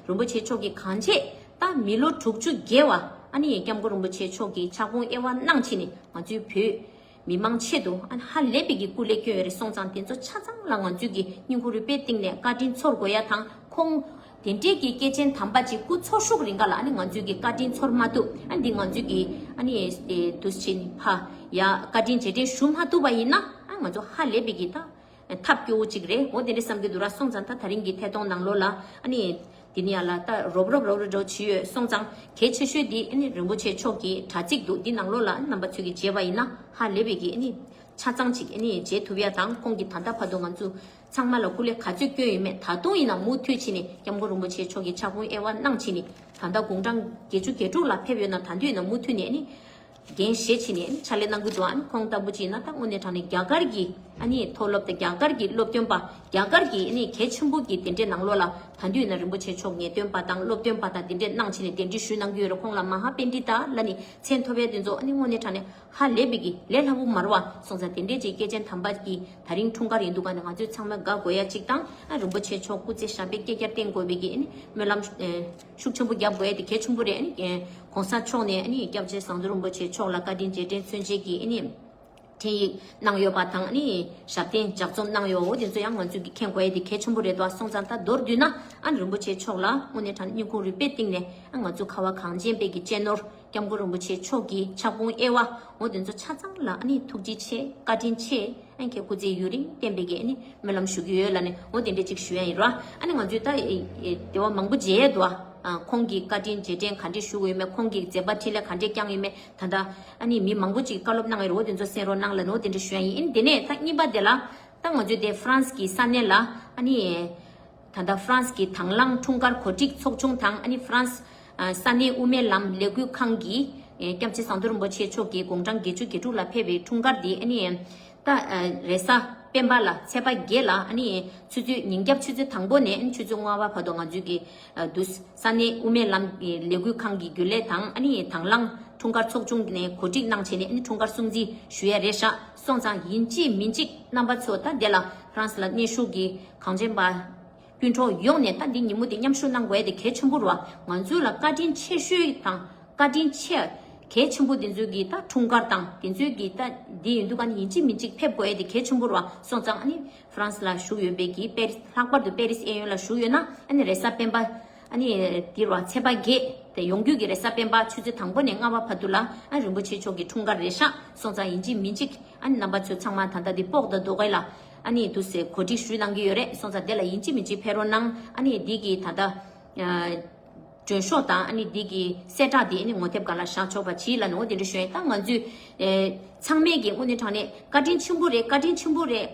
རིན་པོ་ཆེ་མཆོག་གིས་གང་བྱས། ད་མི་ལོ་དྲུག་ཅུ་བརྒལ་བ་ཨ་ནི་སྐྱབས་མགོན་རིན་པོ་ཆེ་མཆོག་གིས་ཕྱག་དཔུང་དབྱེ་བ་གནང་བྱས་ནས་ང་ཚོའི་བོད་མི་མང་ཆེད་དུ་ཨ་ནི་ཧ་ལས་པའི་གི་སྐུ་ལས་བསྐྱོན་ཡོད་རེད། སོང་ཙང་དེ་ཚོ་ཆ་ཚང་ལ་ང་ཚོའི་གི་སྙིང་ཁུང་རུས་པའི་གཏིང་ནས་བཀའ་དྲིན་ཚོར་དགོས་ཡ་དང་། ཁོང་དེ་འདྲའི་གི་སྐྱེས་ཆེན་དམ་པ་ཅིག་སྐུ་འཚོ་བཞུགས་རིང་ག་ལ་ཨ་ནི་ང་ཚོའི་གི་བཀའ་དྲིན་ཚོར་མ་ཐུབ། ཨ་འདི་ང་ཚོའི་གི་ཨ་ནི་དུས་ཆེན་ཕ་ཡ་བཀའ་དྲིན་རྗེས་དྲན་ཞུ་མ་ཐུབ་པ་ཡིན་ན། ཨ་ང་ཚོ་ཧ་ལས་པའི་གི་ད། ཐབས་སྐྱོ་བོ་གཅིག་རེད། འོ་དེ་འདྲ་བསམ་གྱི་འདུག་ར། སོང་ཙང་ད་ད་རིང་གི་ཐད་གཏོང་ནང་ལོགས་ལ་ཨ་ནི་དེ་ནི་ཡ་ལ་ད་རོབ་རོབ་རོབ་རོབ་འགྲོ་བྱས་ཡོད། སོང་ཙང་གལ་ཆེ་ཤོས་འདི་ཨ་ནི་རིན་པོ་ཆེ་མཆོག་གི་དྲ་ཚིགས་འདུག་འདི་ནང་ལོགས་ལ་རྣམ་པ་ཚོས་ཀྱིས་མཇལ་བ་ཡིན་ན་ཧ་ལས་པའི་གི་ཨ་ནི་ཆ་ཚང་ཅིག་ཨ་ནི་མཇལ་ཐུབ་ཡ་དང་། ཁོང་གིས་ད་ལྟ་བར་དུ་ང་ཚོ་ཚང་མ་ལ་སྐུ་ལས་ག་ཚོད་བསྐྱོན་ཡོད་མེད། ད་དུང་ཡིན་ན་མུ་མཐུད་བྱས་ནས་སྐྱབས་མགོན་རིན་པོ་ཆེ་མཆོག་གི་ཕྱག་དཔུང་དབྱེ་བ་གནང་བྱས་ནས། ད་ལྟ་དགུང་གྲངས་བརྒྱད་ཅུ་གྱ་དྲུག་ལ་ཕེབས་ཡོད་ན། ད་དུང་ཡིན་ན་མུ་མཐུད་ནས་ཨ་ནི། འགན་བཞེས་བྱས་ནས་ཕྱག་ལས་གནང་གི་འདུག་ཨ་ནི་ཁོང་ལྟ་བུ་ཅིག་ཡིན་ན་ད་དངོས་གནས་དྲང་གནས་རྒྱ་གར་གྱི་ཨ་ནི་མཐོ་སློབ་དང་། རྒྱ་གར་གྱི་སློབ་སྟོན་པ། རྒྱ་གར་གྱི་ཨ་ནི་གལ་ཆེན་པོ་གི་དེ་འདྲའི་ནང་ལོགས་ལ་ད་དུང་ཡིན་ན་རིན་པོ་ཆེ་མཆོག་ངེས་སྟོན་པ་དང་སློབ་སྟོན་པ་དང་དེ་འདྲས་གནང་བྱས་ནས་གདན་འདྲེན་ཞུས་གནང་གི་ཡོད་རེད། ཁོང་ལ་མ་ཧཱ་པཎྜི་ཏ་ལབ་ནས་མཚན་ཐོབ་ཡ་དེ་ཚོ་ཨ་ནི་དངོས་གནས་དྲང་གནས་ཧ་ལས་པའི་གི་ལས་སླ་པོ་མ་རེད་བ། སོང་ཙང་དེ་འདྲས་ཅིག་སྐྱེས་ཆེན་དམ་པ་གི་ད་རིང་འཁྲུངས་སྐར་ཡིན་འདུག་ག་ནས་ང་ཚོས་ཚང་མ་དགའ་དགོས་ཡ་གཅིག་དང་། ཨ་རིན་པོ་ཆེ་མཆོག་སྐུ་ཚེ་ཞབས་པད་བསྐལ་བརྒྱར་བརྟན་དགོས་པའི་གི་ཨ་ནི་སྨོན་ལམ་ཨེ་ཤུགས་ཆེན་པོ་རྒྱབ་དགོས་ཡ་དེ་གལ་ཆེན་པོ་རེད། ཨ་ནི་ཨེ་གོང་ས་མཆོག་ནས་ཨ་ནི་སྐྱབས་རྗེ་ཟམ་གདོང་རིན་པོ་ཆེ་མཆོག་ལ་བཀའ་དྲིན་རྗེས་དྲན་མཚོན་བྱེད་ཀྱི་ཨ་ནི་འཕྲིན་ཡིག་གནང་ཡོད་པ་དང་། ཨ་ནི་ཞབས་བརྟན་ལྗགས་རྩོམ་གནང་ཡོད། འོ་དེ་ཚོ་ཡང་ང་ཚོས་ཀྱིས་མཁྱེན་དགོས་ཡ་དེ་གལ་ཆེན་པོ་རེད་དོ། སོང་ཙང་ད་མདོར་བསྡུས་ན་ཨ་ནི་རིན་པོ་ཆེ་མཆོག་ལ་དངོས་གནས་དྲང་གནས་སྙིང་ཁུང་རུས་པའི་གཏིང་ནས་ཨ་ང་ཚོ་ཁ་བ་གངས་ཅན་པའི་གི་གཅེས་ནོར་སྐྱབས་མགོན་རིན་པོ་ཆེ་མཆོག་གི་ཕྱག་དཔུང་དབྱེ་བ། འོ་དེ་ཚོ་ཆ་ཚང་ལ་ཨ་ནི་ཐུགས་རྗེ་ཆེ། བཀའ་དྲིན་ཆེ། ཨ་ནི་ཁྱེད་སྐུ་ཚེ་ཡུན་རིང་བརྟན་པའི་གི་ཨ་ནི་སྨོན་ལམ་ཞུ་གི་ཡོད་ལབ་ནས། འོ་དེ་འདྲས་ཅིག་ཞུ་ཡ་ཡིན་ར། ཨ་ནི་ང་ཚོས་ད་ཨེ་ཨེ་དེ་བ་མང་པོ་མཇལ་ཡས་འདུག་ཨ། ཁོང་གི་བཀའ་དྲིན་རྗེས་དྲན་ག་འདྲས་ཞུ་དགོས་ཡོད་མེད། ཁོང་གི་མཛད་པ་འཕྲིན་ལས་ག་འདྲས་བསྐྱངས་ཡོད་མེད། ད་ལྟ་ཨ་ནི་མི་མང་པོ་ཅིག་བཀའ་སློབ་གནང་ཡོད་རེད། འོ་དེ་ཚོ་གསན་རོགས་གནང་ལབ་ནས། འོ་དེ་འདྲས་ཞུ་ཡ་ཡིན། ཨ་ནི་དེ་ནས་ད་གཉིས་པ་དེ་ལ་ད་ང་ཚོས་དེ་ཧྥ་རན་སི་གི་ས་གནས་ལ་ཨ་ནི། ད་ལྟ་ཧྥ་རན་སི་གི་དང་བླངས་འཁྲུངས་སྐར་གོ་སྒྲིག་ཚོགས་ཆུང་དང་། ཨ་ནི་ཧྥ་རན་སི་ཨ་ས་གནས་དབུ་མའི་ལམ་ལས་འགུལ་ཁང་གིས་ཨེ་སྐྱབས་རྗེ་ཟམ་གདོང་རིན་པོ་ཆེ་མཆོག་གི་དགུང་གྲངས་བརྒྱད་ཅུ་གྱ་དྲུག་ལ་ཕེབས་པའི་འཁྲུངས་སྐར་འདི་ཨ་ནི་ད་ཨ་རེས་གཟའ་སྤེན་པ་ལ་ཚེས་པ་བརྒྱད་ལ་ཨ་ནི་ཆུ་ཚོད་ཉིན་རྒྱབ་ཆུ་ཚོད་དང་པོ་ནས་ཨ་ནི་ཆུ་ཚོད་ལྔ་པ་བར་དུ་ང་ཚོའི་གི་ཨ་དུ་ས་གནས་དབུ་མའི་ལམ་གྱི་ལས་འགུལ་ཁང་གི་རྒྱུན་ལས་དང་། ཨ་ནི་དང་བླངས་འཁྲུངས་སྐར་ཚོགས་ཆུང་ནས་གོ་སྒྲིག་གནང་བྱས་ནས་ཨ་ནི་འཁྲུངས་སྐར་སྲུང་བརྩི་ཞུ་ཡ་རེད་ཤག་སོང་ཙང་ཡིན་གཅིག་མིན་གཅིག་རྣམ་པ་ཚོ་ད་དེ་ལ་ཧྥ་རན་སི་ལ་གནས་བཞུགས་ཀྱི་གངས་ཅན་པ་སྤུན་གྲོགས་ཡོངས་ནས་ད་འདི་ཉིན་མོ་དེ་མཉམ་ཞུགས་གནང་དགོས་ཡ་དེ་གལ་ཆེན་པོ་རེད་བ། ང་ཚོ་ལ་བཀའ་དྲིན་ཆེ་ཤོས་དང་བཀའ་དྲིན་ཆེ་གལ་ཆེན་པོ་དེ་ཚོའི་གི་ད་འཁྲུངས་སྐར་དང་དེ་ཚོའི་གི་ད་འདི་ཡིན་དུས་ག་ནི་ཡིན་གཅིག་མིན་གཅིག་ཕེབས་དགོས་ཡ་དེ་གལ་ཆེན་པོ་རེད་བ། སོང་ཙང་ཨ་ནི་ཧྥ་རན་སི་ལ་བཞུགས་ཡོད་པའི་གི་པེ་རི་ལྷག་པར་དུ་པེ་རི་སི་གཡས་གཡོན་ལ་བཞུགས་ཡོད་ན། ཨ་ནི་རེས་གཟའ་སྤེན་པ་ཨ་ནི་འདི་རེད་བ། ཚེས་པ་བརྒྱད་དེ་ཡོང་རྒྱུ་གི་རེས་གཟའ་སྤེན་པ་ཆུ་ཚོད་དང་པོ་ནས་ལྔ་པ་བར་དུ་ལ་ཨ་རིན་པོ་ཆེ་མཆོག་གི་འཁྲུངས་སྐར་རེད་ཤག་སོང་ཙང་ཡིན་གཅིག་མིན་གཅིག་ཨ་ནི་རྣམ་པ་ཚོ་ཚང་མ་ད་ལྟ་འདི་སྤོག་དང་རྡོ་སྐས་ལ་ཨ་ནི་དུ་སེ་གོ་སྒྲིག་ཞུས་གནང་གི་ཡོད་རེད། སོང་ཙང་དེ་ལ་ཡིན་གཅིག་མིན་གཅིག་ཕེབས་རོགས་གནང་། ཨ་ནི་འདི་གི་ད་ལྟ་ཨ་མགྲོན་ཤོག་དང་ཨ་ནི་འདི་གི་གསལ་བསྒྲགས་འདི་ཨ་ནི་ངོ་དེབ་སྒང་ལ་བཞག་ཆོག་པ་གྱིས་ལབ་ནས། འོ་དེ་འདྲ་ཞུ་ཡིན། ད་ང་ཚོས་ཨེ་ཚང་མས་ཀྱི་དངོས་གནས་དྲང་གནས་བཀའ་དྲིན་ཆེན་པོ་རེད། བཀའ་དྲིན་ཆེན་པོ་རེད།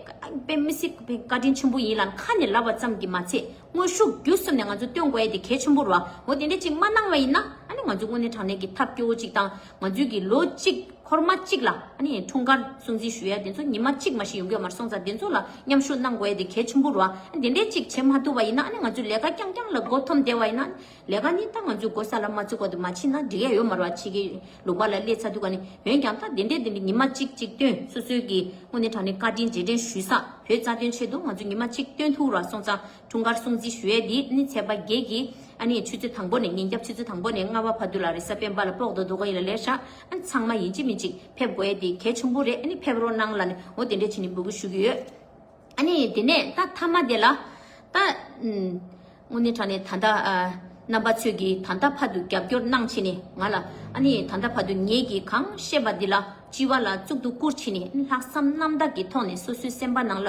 དཔེ་མི་སྲིད་བཀའ་དྲིན་ཆེན་པོ་ཡིན་ལབ་ཁ་ནས་ལབ་པ་ཙམ་གྱིས་མ་ཚད། དངོས་ཤུགས་བརྒྱུད་གསུམ་ནས་ང་ཚོ་སྟོན་དགོས་ཡ་དེ་གལ་ཆེན་པོ་རེད་བ། འོ་དེ་འདྲ་ཅིག་མ་གནང་བ་ཡིན་ན་ཨ་ནི་ང་ཚོ་དངོས་གནས་དྲང་གནས་ཀྱི་ཐབས་སྐྱོ་བོ་ཅིག་དང་། ང་ཚོའི་གི་ལོ་གཅིག་འཁོར་མ་གཅིག་ལ་ཨ་ནི་འཁྲུངས་སྐར་སྲུང་བརྩི་ཞུ་ཡ་དེ་ཚོ་ཉི་མ་གཅིག་མ་ཞིག་ཡོང་གི་ཡོད་མ་རེད། སོང་ཙང་དེ་ཚོ་ལ་མཉམ་ཞུགས་གནང་དགོས་ཡ་དེ་གལ་ཆེན་པོ་རེད་བ། ཨ་དེ་འདྲ་ཅིག་བྱེད་མ་ཐུབ་པ་ཡིན་ན་ཨ་ནི་ང་ཚོ་ལས་ཀ་རྐྱང་རྐྱང་ལ་མགོ་འཐོམས་བསྡད་པ་ཡིན་ན། ལས་ཀ་ནི་ད་ང་ཚོའི་མགོ་ས་ལ་མ་བཙུགས་པ་དུ་མ་ཕྱིན་ན་འགྲིག་ཡ་ཡོད་མ་རེད་བ། ཕྱི་གི་ལུང་པ་ལ་སླེབས་ཚར་དུས་ག་ནི། འོན་ཀྱང་ད་དེ་འདྲས་དེ་འདྲས་ཉི་མ་གཅིག་གཅིག་སྟོན། སོ་སོའི་གི་དངོས་གནས་དྲང་གནས་བཀའ་དྲིན་རྗེས་དྲན་ཞུ་ས། བོད་རྩ་དོན་ཆེད་དུ་ང་ཚོ་ཉི་མ་གཅིག་སྟོན་ཐུབ་ར། སོང་ཙང་འཁྲུངས་སྐར་སྲུང་བརྩི་ཞུ་ཡས་འདི་ནི་ཚེས་པ་བརྒྱད་ཀྱི་ཨ་ནི་ཆུ་ཚོད་དང་པོ་ནས་ཉིན་རྒྱབ་ཆུ་ཚོད་དང་པོ་ནས་ལྔ་པ་བར་དུ་ལ་རེས་གཟའ་སྤེན་པ་ལ་སྤོག་དང་རྡོ་སྐས་ལ་ལས་ཤག་ཨ་ནི་ཚང་མ་ཡིན་གཅིག་མིན་གཅིག་ཕེབས་དགོས་ཡས་འདི་གལ་ཆེན་པོ་རེད། ཨ་ནི་ཕེབས་རོགས་གནང་ལབ་ནས། འོ་དེ་འདྲས་བྱས་ནས་འབོད་སྐུལ་ཞུ་གི་ཡོད། ཨ་ནི་དེ་ནས་ད་མཐའ་མ་དེ་ལ་ད་ཨུམ་དངོས་གནས་དྲང་གནས་ད་ལྟ་ཨ་ རྣམ་པ་ཚོས་ཀྱིས་ད་ལྟ་བར་དུ་རྒྱབ་སྐྱོར་གནང་བྱས་ནས་ང་ལ་ཨ་ནི་ད་ལྟ་བར་དུ་ངེད་ཀྱིས་གང་བཤད་པ་འདི་ལ་སྤྱི་བ་ལ་གཙུག་ཏུ་བཀུར་བྱས་ནས་ལྷག་བསམ་རྣམ་དག་གི་ཐོག་ནས་སོ་སོའི་སེམས་པ་ནང་ལ་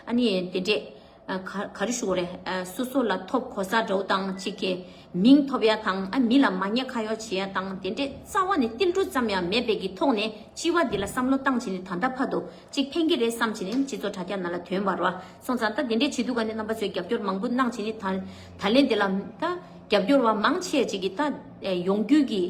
ཨ་ནི་དེ་འདྲས་ག་ག་རེ་ཞུ་དགོས་རེད། སོ་སོ་ལ་ཐོབ་གོ་ས་འདྲ་བོ་དང་གཅིག་གི་མིང་ཐོབ་ཡ་དང་ཨ་མི་ལ་མ་ཉེས་ཁ་གཡོག་བྱེད་ཡ་དང་དེ་འདྲས་རྩ་བ་ནས་ཏིལ་འབྲུ་ཙམ་ཡང་མེད་པའི་གི་ཐོག་ནས་སྤྱི་བ་འདི་ལ་བསམ་བློ་བཏང་བྱས་ནས་ད་ལྟ་བར་དུ་གཅིག་ཕན་གྱི་རེད་བསམ་བྱས་ནས་སྤྱི་ཚོགས་དྲ་རྒྱ་ནང་ལ་ཐོན་པ་རེད་བ། སོང་ཙང་ད་དེ་འདྲས་བྱེད་དུས་ག་ནས་རྣམ་པ་ཚོས་རྒྱབ་སྐྱོར་མང་པོ་གནང་བྱས་ནས་ད་ད་ལན་འདི་ལ་ད་རྒྱབ་སྐྱོར་བ་མང་ཆེ་ཅིག་གིས་ད་ཡོང་རྒྱུ་གི་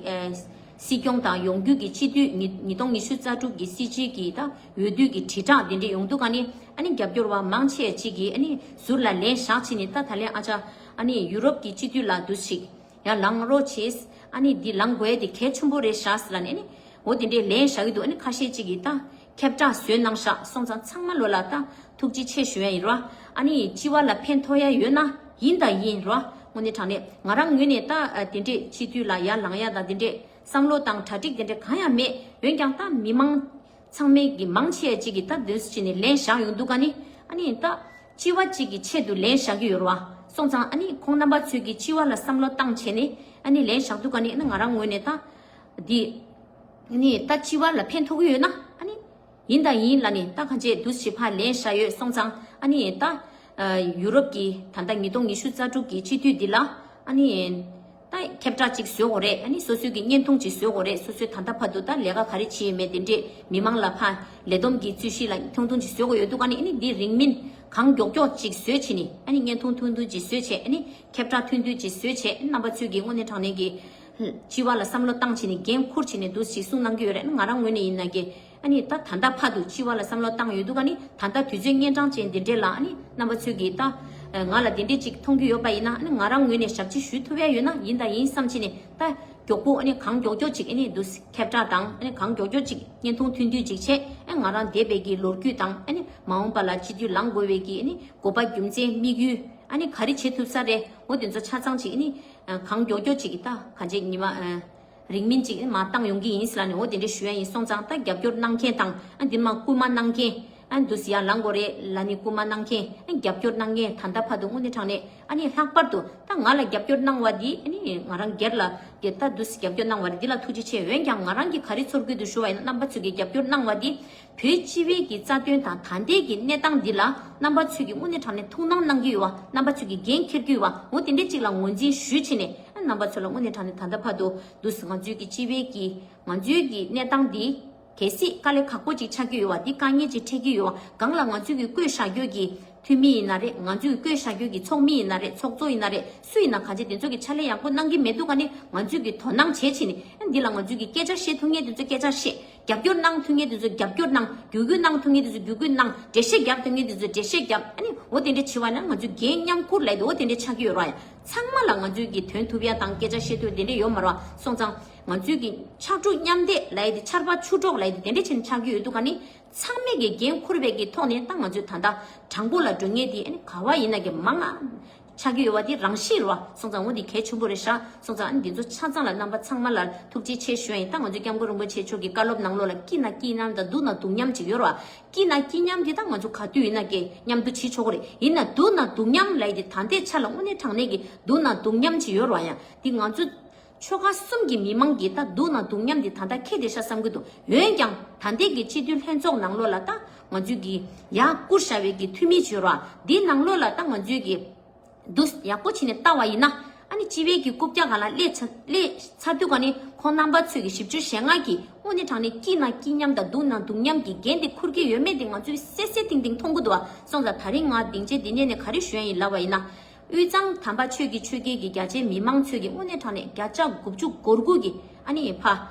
སྲིད་སྐྱོང་དང་ཡོང་རྒྱུ་གི་སྤྱི་འཐུས་ཉིས་ཉིས་སྟོང་ཉི་ཤུ་རྩ་དྲུག་གི་སྲིད་སྤྱི་གི་ད་འོས་བསྡུ་གི་དྲིལ་བསྒྲགས་དེ་འདྲས་ཡོང་དུས་ག་ནས་ཨ་ནི་རྒྱབ་སྐྱོར་བ་མང་ཆེ་ཅིག་གིས་ཨ་ནི་ཟུར་ལ་ལན་བཞག་བྱས་ནས་ད་ད་ལན་ཨ་ཅག་ཨ་ནི་ཡུ་རོབ་ཀྱི་སྤྱི་འཐུས་ལ་འདུག་ཞིག་ཡར་ལངས་རོགས་བྱེད། ཨ་ནི་འདི་ལངས་དགོས་ཡ་དེ་གལ་ཆེན་པོ་རེད་ཤག་ཟེར་ལབ་ནས་ཨ་ནི་འོ་དེ་འདྲའི་ལན་བཞག་གི་འདུག་ཨ་ནི་ཁ་ཤས་ཅིག་གིས་ད་ཁྱབ་བསྒྲགས་བཟོས་གནང་ཤག་སོང་ཙང་ཚང་མ་ལོ་ལ་ད་ཐུགས་རྗེ་ཆེ་ཞུ་ཡ་ཡིན་རོ། ཨ་ནི་སྤྱི་བ་ལ་ཕན་ཐོགས་ཡ་ཡོད་ན་ཡིན་དང་ཡིན་རོ། དངོས་གནས་དྲང་གནས་ང་རང་ངོས་ནས་ད་དེ་འདྲས་སྤྱི་འཐུས་ལ་ཡར་ལངས་ཡ་ད་དེ་འདྲས་བསམ་བློ་དང་གྲ་སྒྲིག་དེ་འདྲས་གང་ཡང་མེད། འོན་ཀྱང་ད་མི་མང་ཚང་མས་ཀྱི་མང་ཆེ་ཅིག་གིས་ད་འདོད་སེམས་ནས་ལན་བཞག་ཡོང་འདུག་ག་ནི་ཨ་ནི་ད་སྤྱི་བ་གཅིག་གི་ཆེད་དུ་ལན་བཞག་གི་ཡོད་རེད་བ། སོང་ཙང་ཨ་ནི་ཁོང་རྣམ་པ་ཚོས་ཀྱི་སྤྱི་བ་ལ་བསམ་བློ་བཏང་བྱས་ནས་ཨ་ནི་ལན་བཞག་འདུག་ག་ནི་ཨ་ནི་ང་རང་ངོས་ནས་ད་འདི་ཨ་ནི་ད་སྤྱི་བ་ལ་ཕན་ཐོགས་ཀྱི་ཡོད་ན་ཨ་ནི་ཡིན་དང་ཡིན་ལ་ནི་ད་གང་ཅི་འདུག་ཞིག་ཕར་ལན་བཞག་ཡོད། སོང་ཙང་ཨ་ནི་ད་ཡུ་རོབ་ཀྱི་ད་ལྟ་ཉིས་སྟོང་ཉི་ཤུ་རྩ་དྲུག་གི་སྤྱི་འཐུས་འདི་ལ་ཨ་ནི། ད་ཁྱབ་བསྒྲགས་ཅིག་བཟོ་དགོས་རེད། ཨ་ནི་སོ་སོའི་གི་བརྙན་ཐུང་ཅིག་བཟོ་དགོས་རེད། སོ་སོའི་ད་ལྟ་བར་དུ་ད་ལས་ཀ་ག་རེ་བྱས་ཡོད་མེད་དེ་འདྲས་མི་མང་ལ་ཕར་ལས་བསྡོམས་ཀྱི་རྩོད་གཞི་ལ་ཐུང་ཐུང་ཅིག་བཟོ་དགོས་ཡོད་འདུག་ག་ནི་ཨ་ནི་འདི་རིང་མིན་གང་མགྱོགས་མགྱོགས་ཅིག་བཟོས་བྱས་ནི་ཨ་ནི་བརྙན་ཐུང་ཐུང་ཐུང་ཅིག་བཟོས་བྱས་ཨ་ནི་ཁྱབ་བསྒྲགས་ཐུང་ཐུང་ཅིག་བཟོས་བྱས་ཨ་ནི་རྣམ་པ་ཚོས་ཀྱི་དངོས་གནས་དྲང་གནས་ཀྱི་སྤྱི་བ་ལ་བསམ་བློ་བཏང་བྱས་ནི་འགན་འཁུར་བྱས་ནི་འདུག་ཅིག་གསུངས་གནང་གི་ཡོད་རེད། ཨ་ནི་ང་རང་ངོས་ནས་ཡིན་ན་གི་ཨ་ནི་ད་ད་ལྟ་བར་དུ་སྤྱི་བ་ལ་བསམ་བློ་བཏང་ཡོད་འདུག་ཨ་ནི་ད་ལྟ་དུས་ཚོད་གཉན་འཕྲང་ཅན་འདི་འདྲས་ལ་ཨ་ནི་རྣམ་པ་ཚོས་ཀྱིས་ད་ང་ལ་དེ་འདྲས་ཅིག་མཐོང་རྒྱུ་ཡོད་པ་ཡིན་ན་ཨ་ནི་ང་རང་ངོས་ནས་ཞབས་ཕྱི་ཞུ་ཐུབ་ཡ་ཡོད་ན་ཡིན་དང་ཡིན་བསམ་བྱས་ནས་ད་མགྱོགས་པོ་ཨ་ནི་གང་མགྱོགས་མགྱོགས་ཅིག་ཨ་ནི་འདུག་ཁྱབ་བསྒྲགས་དང་ཨ་ནི་གང་མགྱོགས་མགྱོགས་ཅིག་བརྙན་ཐུང་ཐུང་ཐུང་ཅིག་བྱས་ཨ་ང་རང་འདས་པའི་གི་ལོ་རྒྱུས་དང་ཨ་ནི་མ་འོངས་པ་ལ་སྤྱི་འཐུས་ལངས་དགོས་པའི་གི་ཨ་ནི་དགོས་པ་རྒྱུ་མཚན་དམིགས་ཡུལ་ཨ་ནི་ག་རེ་བྱེད་ཐུབ་ས་རེད། འོ་དེ་ཚོ་ཆ་ཚང་ཅིག་ཨ་ནི་གང་མགྱོགས་མགྱོགས་ཅིག་ད་གང་ཅིག་ཉི་མ། རིང་མིན་ཅིག་མར་བཏང་ཡོང་གི་ཡིན་ཟེར་ལབ་ནས་འོ་དེ་འདྲ་ཞུ་ཡ་ཡིན། སོང་ཙང་ད་རྒྱབ་སྐྱོར་གནང་མཁན་དང་ཨ་འདི་མ་སྐུལ་མ་གནང་མཁན་ཨ་འདུག་སེ་ཡར་ལངས་དགོས་རེད་ལབ་ནས་སྐུལ་མ་གནང་མཁན་ཨ་རྒྱབ་སྐྱོར་གནང་མཁན་ད་ལྟ་བར་དུ་དངོས་གནས་དྲང་གནས་ཨ་ནི་ལྷག་པར་དུ་ད་ང་ལ་རྒྱབ་སྐྱོར་གནང་བ་འདི་ཨ་ནི་ང་རང་སྒེར་ལ་གི་ད་འདུག་སེ་རྒྱབ་སྐྱོར་གནང་བ་རེད། འདི་ལ་ཐུགས་རྗེ་ཆེ། འོན་ཀྱང་ང་རང་གིས་ག་རེ་ཚོར་གི་འདུག་ཞུ་བ་ཡིན་ན་རྣམ་པ་ཚོས་ཀྱི་རྒྱབ་སྐྱོར་གནང་བ་འདི་བོད་སྤྱི་བའི་གི་རྩ་དོན་དང་ད་ལྟའི་གི་གནས་སྟངས་འདི་ལ་རྣམ་པ་ཚོས་ཀྱི་དངོས་གནས་དྲང་གནས་ཐུགས་སྣང་གནང་གི་ཡོད་བ། རྣམ་པ་ཚོས་ཀྱི་འགན་འཁྱེར་གྱི་ཡོད་བ། འོ་དེ་འདྲ་ཅིག་ལ་ངོས་འཛིན་ཞུས་བྱས་ནས་ཨ་རྣམ་པ་ཚོ་ལ་དངོས་གནས་དྲང་གནས་ད་ལྟ་བར་དུ་འདུག་སེ་ང་ཚོའི་གི་སྤྱི་བའི་གི་ང་ཚོའི་གི་གནས་སྟངས་འདི་གལ་སྲིད་དཀའ་ལས་ཁག་པོ་ཅིག་ཆགས་ཀྱི་ཡོད་བ། འདི་དཀའ་ངལ་ཅིག་འཕྲད་ཀྱི་ཡོད་བ། སྒང་ལ་ང་ཚོའི་གི་བསྐོས་བཞག་རྒྱུ་གི་འཐུས་མི་ཡིན་ན་རེད། ང་ཚོའི་གི་བསྐོས་བཞག་རྒྱུ་གི་ཚོགས་མི་ཡིན་ན་རེད། ཚོགས་གཙོ་ཡིན་ན་རེད། སུ་ཡིན་ན་གང་ཅི་དེ་ཚོ་གི་ཕྱག་ལས་ཡག་པོ་གནང་གི་མེད་འདུག་ག་ནི་ང་ཚོའི་གི་དོ་སྣང་བྱེད་བྱས་ནས་ཨ་འདི་ལ་ང་ཚོའི་གི་སྐད་ཆ་བཤད་ཐུབ་མཁན་དེ་ཚོ་སྐད་ཆ་བཤད། རྒྱབ་སྐྱོར་གནང་ཐུབ་མཁན་དེ་ཚོ་རྒྱབ་སྐྱོར་གནང་། བརྒྱུད་སྐུལ་གནང་ཐུབ་མཁན་དེ་ཚོ་བརྒྱུད་སྐུལ་གནང་། འགྲེལ་བཤད་རྒྱབ་ཐུབ་མཁན་དེ་ཚོ་འགྲེལ་བཤད་རྒྱབ། ཨ་ནི་འོ་དེ་འདྲ་བྱེད་པ་ན་ང་ཚོའི་འགན་མཉམ་འཁུར་ལབ་ཡ་དེ་འོ་དེ་འདྲ་ཆགས་ཀྱི་ཡོད་རེད་བ། ཡང་ཚང་མ་ལ་ང་ཚོའི་གི་དོན་ཐུབ་ཡ་དང་སྐད་ཆ་བཤད་ཐུབ་དེ་འདྲ་ཡོད་མ་རེད་བ། སོང་ཙང་ང་ཚོའི་གི་ཕྱར་གྲུ་མཉམ་འདེགས་ལབ་ཡ་དེ་ཆར་པ་ཆུ་གྲོགས་ལབ་ཡ་དེ་དེ་འདྲ་བྱས་ནས་ཆགས་ཀྱི་ཡོད་འདུག་ག་ནི་ཚང་མས་གི་འགན་འཁུར་བའི་གི་ཐོག་ནས་ད་ང་ཚོའི་ད་ལྟ་དྲང་པོ་ལ་འགྲོ་མཁན་དེ་ཨ་ནི་ག་བ་ཡིན་ན་གི་མང་ང་། ཆགས་ཀྱི་ཡོད་པ་དེ་རང་བཞིན་རེད་བ། སོང་ཙང་འོ་འདི་གལ་ཆེན་པོ་རེད་ཤག་སོང་ཙང་ཨ་ནི་འདི་ཚོ་ཆ་ཚང་ལ་རྣམ་པ་ཚང་མ་ལ་ཐུགས་རྗེ་ཆེ་ཞུ་ཡ་ཡིན། ད་ང་ཚོ་སྐྱབས་མགོན་རིན་པོ་ཆེ་མཆོག་གི་བཀའ་སློབ་ནང་ལོགས་ལ་སྐྱིད་ན་སྐྱིད་མཉམ་དང་སྡུག་ན་སྡུག་མཉམ་ཅིག་ཡོད་རེད་བ། སྐྱིད་ན་སྐྱིད་མཉམ་དེ་ད་ང་ཚོ་ག་དུས་ཡིན་ན་གི་མཉམ་དུ་བྱེད་ཆོག་གི་རེད། ཡིན་ན་སྡུག་ན་སྡུག་མཉམ་ལབ་ཡ་དེ་ད་ལྟའི་ཆ་ལ་དངོས་གནས་དྲང་གནས་ཀྱི་སྡུག་ན་སྡུག་མཉམ་ཅིག་ཡོད་རེད་བ། ཡང་དེ་ང་ཚོ་ཆོལ་ཁ་གསུམ་གྱི་མི་མང་གིས་ད་སྡུག་ན་སྡུག་མཉམ་དེ་ད་ལྟ་ཁེལ་བསྡད་ཤག་བསམ་གྱི་འདུག་འོན་ཀྱང་ད་ལྟའི་གི་སྤྱི་འཐུས་ལྷན་ཚོགས་ནང་ལོགས་ལ་ད་ང་ཚོའི་གི་ཡར་བསྐུར་བཞག་པའི་གི་འཐུས་མི་བྱོས་ར། འདིའི་ནང་ལོགས་ལ་ད་ང་ཚོའི་གི་འདུག་ཡག་པོ་བྱས་ནས་ལྟ་བ་ཡིན་ན་ཨ་ནི་སྤྱི་བའི་གི་རྐུབ་བཀྱག་སྒང་ལ་སླེབས་ཚར་སླེབས་ཚར་དུས་ག་ནི་ཁོང་རྣམ་པ་ཚོས་གི་བཞི་བཅུ་ཞེ་ལྔ་གི་དངོས་གནས་དྲང་གནས་སྐྱིད་ན་སྐྱིད་མཉམ་དང་སྡུག་ན་སྡུག་མཉམ་གི་འགན་དེ་འཁུར་གྱི་ཡོད་མེད་དེ་ང་ཚོས་གསལ་གསལ་ཐིང་ཐིང་མཐོང་གི་འདུག་བ། སོང་ཙང་ད་རིང་ང་སྡིངས་ཆའི་འདི་ནས་ནས་ག་རེ་ཞུ་ཡ་ཡིན་ལབ་པ་ཡིན་ན། དབུས་གཙང་དམ་པ་ཆོས་ཀྱི་ཆོས་རྒྱལ་གྱི་རྒྱ་ཆེའི་མི་མང་ཚོས་ཀྱི་དངོས་གནས་དྲང་གནས་བརྒྱ་ཆ་དགུ་བཅུ་གོ་དགུ་གི་ཨ་ནི་ཕ་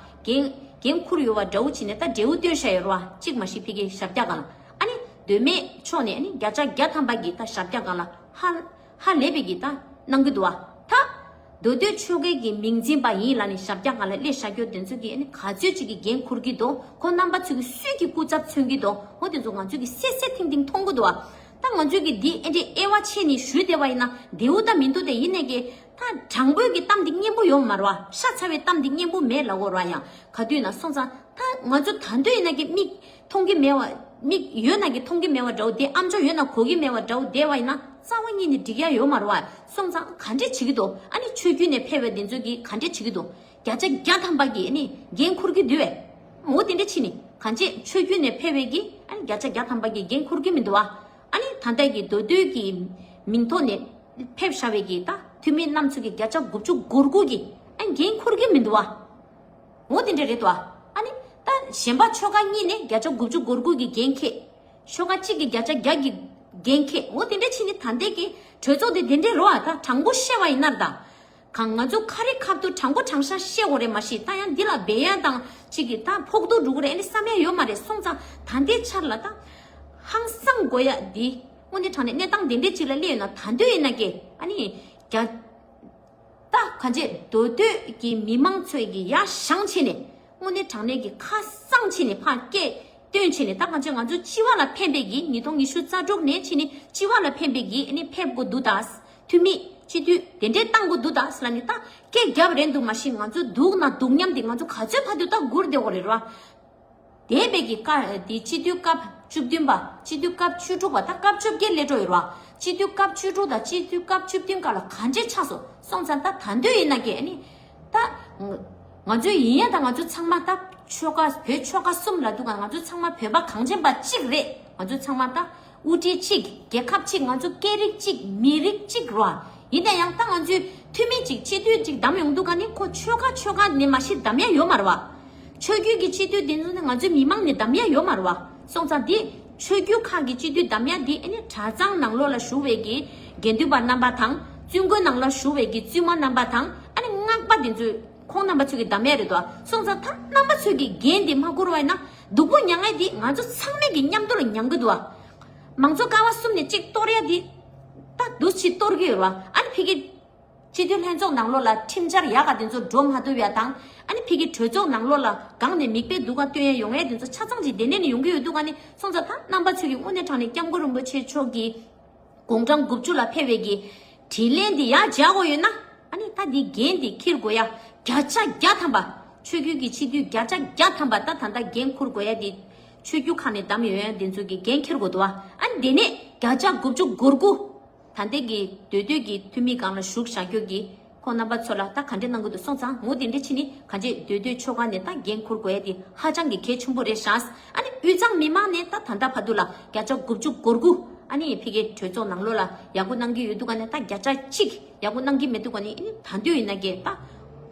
འགན་འགན་འཁུར་ཡོད་པ་འདྲ་བོ་བྱས་ནས་ད་འབྲས་བུ་སྟོན་བཞག་ཡོད་རེད་བ། གཅིག་མ་གཞི་ཕ་གིའི་ཞབས་བཀྱག་སྒང་ལ་ཨ་ནི་མདོ་སྨད་ཕྱོགས་ནས་ཨ་ནི་བརྒྱ་ཆ་བརྒྱ་ཐམ་པ་གི་ད་ཞབས་བཀྱག་སྒང་ལ་ཧ་ཧ་ལས་པའི་གི་ད་གནང་གི་འདུག་བ། ད་མདོ་སྟོད་ཆོལ་ཁའི་གི་མིང་འཛིན་པ་ཡིན་ལབ་ནས་ཞབས་བཀྱག་སྒང་ལ་སླེབས་བཞག་རྒྱུ་དེ་ཚོ་གི་ཨ་ནི་ག་ཚོད་ཅིག་གི་འགན་འཁུར་གི་འདུག་ཁོང་རྣམ་པ་ཚོ་གི་སུས་ཀྱི་སྐུ་ཚབ་མཚོན་གི་འདུག་འོ་དེ་ཚོ་ང་ཚོ་གི་གསལ་གསལ་ཐིང་ཐིང་མཐོང་གི་འདུག་བ། ད་ང་ཚོས་ཀྱི་འདི་ཨེ་འདྲའི་དབྱེ་བ་ཕྱེ་ནས་ཞུས་བསྡད་པ་ཡིན་ན་བདེ་བོ་ད་མི་འདུག་སྟེ། ཡིན་ནའི་གི་ད་དྲང་པོའི་གི་གཏམ་འདི་སྙན་པོ་ཡོད་མ་རེད་བ། ཤ་ཚ་བའི་གཏམ་འདི་སྙན་པོ་མེད་ལབ་དགོས་རེད་བ། ཡང་ག་དུས་ན་སོང་ཙང་ད་ང་ཚོ་ད་འདོད་ཡིན་ན་གི་མིག་མཐོང་གི་མེད་བ། མིག་ཡོད་ན་གི་མཐོང་གི་མེད་བ་འདྲ་བོ་དེ། ཨམ་ཅོག་ཡོད་ན་གོ་གི་མེད་བ་འདྲ་བོ་བསྡད་པ་ཡིན་ན་ རྩ་བ་ཉིད་ནས་འགྲིག་ཡ་ཡོད་མ་རེད་བ། སོང་ཙང་ག་འདྲས་བྱེད་ཀྱི་འདུག་ཨ་ནི་ཆོས་བརྒྱུད་ནས་ཕེབས་པའི་དེ་ཚོ་གིས་ག་འདྲས་བྱེད་ཀྱི་འདུག་བརྒྱ་ཆ་བརྒྱ་ཐམ་པ་གིས་ཨ་ནི་འགན་འཁུར་གྱི་འདུག་བས། འོ་དེ་འདྲས་བྱས་ནས་གང་ཅི་ཆོས་བརྒྱུད་ནས་ཕེབས་པའི་གིས་ཨ་ནི་བརྒྱ་ཆ་བརྒྱ་ཐམ་པ་གིས་འགན་འཁུར་གྱི་མི་འདུག་བ། ཨ་ནི་ད་ལྟ་གི་མདོ་སྟོད་ཀྱི་མིང་ཐོག་ནས་ཕེབས་བཞག་པའི་གི་ད་འཐུས་མི་རྣམ་ཚོ་གི་བརྒྱ་ཆ་དགུ་བཅུ་གོ་དགུ་གི་ཨ་འགན་འཁུར་གི་མི་འདུག་བ། འོ་དེ་འདྲ་རེད་དོ། ཨ་ནི་ད་གཞན་པ་ཆོལ་ཁ་གཉིས་ནས་བརྒྱ་ཆ་དགུ་བཅུ་གོ་དགུ་གི་འགན་འཁྱེར། ཆོལ་ཁ་གཅིག་གི་བརྒྱ་ཆ་བརྒྱ་གི་འགན་འཁྱེར། འོ་དེ་འདྲ་བྱས་ནས་ད་ལྟའི་གི་གྲོས་ཚོགས་དེ་དེ་འདྲ་རོ། ཨ་ད་དྲང་པོ་བཤད་པ་ཡིན་ན་ད། གང་ང་ཚོ་ཁ་རི་ཁ་ཐུག་དྲང་པོ་དྲང་བཞག་བཤད་དགོས་རེད། མ་གཞི་ད་ཡང་འདི་ལ་འབད་ཡ་དང་ཅིག་གི་ད་ཕོག་ཐུག་འགྲོ་གི་རེད་ཨ་ནི་བསམ་ཡ་ཡོད་མ་རེད། སོང་ཙང་ད་ལྟའི་ཆར་ལ་ད་ཧང་སང་དགོས་ཡ་འདི་དངོས་གནས་དྲང་གནས་གནས་སྟངས་དེ་འདྲས་ཅིག་ལ་སླེབས་ཡོད་ན་ད་འདོད་ཡིན་ན་ཀྱེ་ཨ་ནི་རྒྱ་ད་གང་ཅི་མདོ་སྟོད་ཀྱི་མི་མང་ཚོས་ཀྱི་ཡ་བཞེངས་བྱས་ནས་དངོས་གནས་དྲང་གནས་ཀྱི་ཁ་གསང་བྱས་ནས་ཕར་སྐད་བཏོན་བྱས་ནས་ད་གང་ཅི་ང་ཚོ་སྤྱི་བ་ལ་ཕན་པའི་གི་ཉིས་སྟོང་ཉི་ཤུ་རྩ་དྲུག་ནས་བྱས་ནས་སྤྱི་བ་ལ་ཕན་པའི་གི་ཨ་ནི་ཕེབས་དགོས་འདུག་ད། འཐུས་མི་སྤྱི་འཐུས་དེ་འདྲའི་བཏང་དགོས་འདུག་ད་ཟེར་ལ་ནི་ད་སྐད་རྒྱབ་རན་འདུག་མ་གཞི་ང་ཚོ་སྡུག་ན་སྡུག་མཉམ་དེ་ང་ཚོ་ག་ཚོད་ཕ་དུས་ད་སྒུར་བསྡད་འོ་རེད་ར། དེ་བས་ཀྱི་ཀ་དེ་སྤྱི་འཐུས་སྐབས་བཅུ་བདུན་པ་སྤྱི་འཐུས་སྐབས་བཅུ་དྲུག་པ་ད་སྐབས་བཅོ་བརྒྱད་སླེབས་འགྲོ་ཡོད་ར། སྤྱི་འཐུས་སྐབས་བཅུ་དྲུག་དང་སྤྱི་འཐུས་སྐབས་བཅུ་བདུན་ཀ་ལ་ག་འདྲས་ཆགས་སོང་སོང་ཙང་ད་ད་འདོད་ཡིན་ན་ཀྱེ་ཨ་ནི་ད་ང་ཚོ་ཡིན་ཡང་ད་ང་ཚོ་ཚང་མ་ད་ཆོལ་ཁ་བོད་ཆོལ་ཁ་གསུམ་ལ་འདུག་ག་ང་ཚོ་ཚང་མ་བོད་པ་གངས་ཅན་པ་གཅིག་རེད། ང་ཚོ་ཚང་མ་ད། དབུ་ཁྲིད་གཅིག་རྒྱལ་ཁབ་གཅིག་ང་ཚོ་སྐད་རིགས་གཅིག་མི་རིགས་གཅིག་རོ། ཡིན་ན་ཡང་ད་ང་ཚོའི་འཐུས་མི་གཅིག་སྤྱི་འཐུས་གཅིག་བདམས་ཡོང་དུས་ག་ནི་ཁོ་ཆོལ་ཁ་ཆོལ་ཁ་ནས་མ་གཞི་བདམས་ཡ་ཡོད་མ་རེད་བ། ཆོས་བརྒྱུད་ཀྱི་སྤྱི་འཐུས་དེ་ཚོ་ནི་ང་ཚོའི་མི་མང་ནས་བདམས་ཡ་ཡོད་མ་རེད་བ། སོང་ཙང་འདི་ཆོས་བརྒྱུད་ཁག་གི་སྤྱི་འཐུས་བདམས་ཡ་འདི་ཨ་ནི་གྲྭ་ཚང་ནང་ལོགས་ལ་བཞུགས་པའི་གི་དགེ་འདུན་པ་རྣམ་པ་དང་བཙུན་དགོན་ནང་ལ་བཞུགས་པའི་གི་བཙུན་མ་རྣམ་པ་དང་ཨ་ནི་སྔགས་པ་དེ་ཚོས་ཁོང་རྣམ་པ་ཚོས་གི་བདམས་ཡ་རེད་དོ། སོང་ཙང་ད་རྣམ་པ་ཚོས་གི་འགན་དེ་མ་འཁུར་བ་ཡིན་ན་སྡུག་པོ་མྱངས་ཡ་དེ་ང་ཚོ་ཚང་མས་གི་མཉམ་དུ་ལ་མྱང་གི་འདུག་བ། མང་གཙོ་ཀ་བ་གསུམ་ནས་གཅིག་གཏོར་ཡ་འདི་ད་འདུ་ཕྱི་གཏོར་གི་ཡོད་ར། ཨ་ནི་ཕ་གི་སྤྱི་འཐུས་ལྷན་ཚོགས་ནང་ལོགས་ལ་ཁྲིམས་འཆར་ཡག་ག་དེ་ཚོ་འགྲོ་མ་ཐུབ་ཡ་དང་ཨ་ནི་ཕ་གི་གྲོས་ཚོགས་ནང་ལོགས་ལ་གང་ནས་མིག་དཔེ་སྡུག་ག་སྟོན་ཡ་ཡོང་ཡ་དེ་ཚོ་ཆ་ཚང་ཅིག་དེ་ནས་ནས་ཡོང་གི་ཡོད་འདུག་ག་ནི་སོང་ཙང་ད་རྣམ་པ་ཚོས་ཀྱི་དངོས་གནས་དྲང་ནས་སྐྱབས་མགོན་རིན་པོ་ཆེ་མཆོག་གི་དགུང་གྲངས་དགུ་བཅུ་ལ་ཕེབས་པའི་གི་དྲིན་ལན་འདི་ཡར་འཇགས་དགོས་ཡོད་ན་ཨ་ནི་ད་འདི་འགན་འདི་འཁྱེར་དགོས་ཡ་བརྒྱ་ཆ་བརྒྱ་ཐམ་པ་ཆོས་བརྒྱུད་ཀྱི་སྤྱི་འཐུས་བརྒྱ་ཆ་བརྒྱ་ཐམ་པ་ད་ད་ལྟ་འགན་འཁུར་དགོས་ཡ་འདི་ཆོས་བརྒྱུད་ཁག་ནས་བདམས་ཡོད་ཡ་འདི་ཚོ་གི་འགན་འཁྱེར་དགོས་འདུག་བ། ཨ་ནི་དེ་ནས་བརྒྱ་ཆ་དགུ་བཅུ་གོ་དགུ། ད་ལྟའི་གི་མདོ་སྟོད་ཀྱི་འཐུས་མི་སྒང་ལ་བཞུགས་བཞག་རྒྱུ་གི་ཁོང་རྣམ་པ་ཚོ་ལ་ད་ག་འདྲས་གནང་གི་འདུག་སོང་ཙང་ངོ་དེ་འདྲས་ཕྱིན་ནི་གང་ཅི་མདོ་སྟོད་ཆོལ་ཁ་ནས་ད་འགན་འཁུར་དགོས་ཡ་དེ་ཧ་ཅང་གི་གལ་ཆེན་པོ་རེད་ཤག་ཨ་ནི་དབུས་གཙང་མི་མང་ནས་ད་ད་ལྟ་བར་དུ་ལ་བརྒྱ་ཆ་དགུ་བཅུ་གོ་དགུ་ཨ་ནི་ཕ་གིའི་གྲོས་ཚོགས་ནང་ལོགས་ལ་ཡག་པོ་གནང་གི་ཡོད་འདུག་ག་ནས་ད་བརྒྱ་ཆ་གཅིག་ཡག་པོ་གནང་གི་མི་འདུག་ག་ནས་ཨ་ནི་ད་འདོད་ཡིན་ན་གི་ད་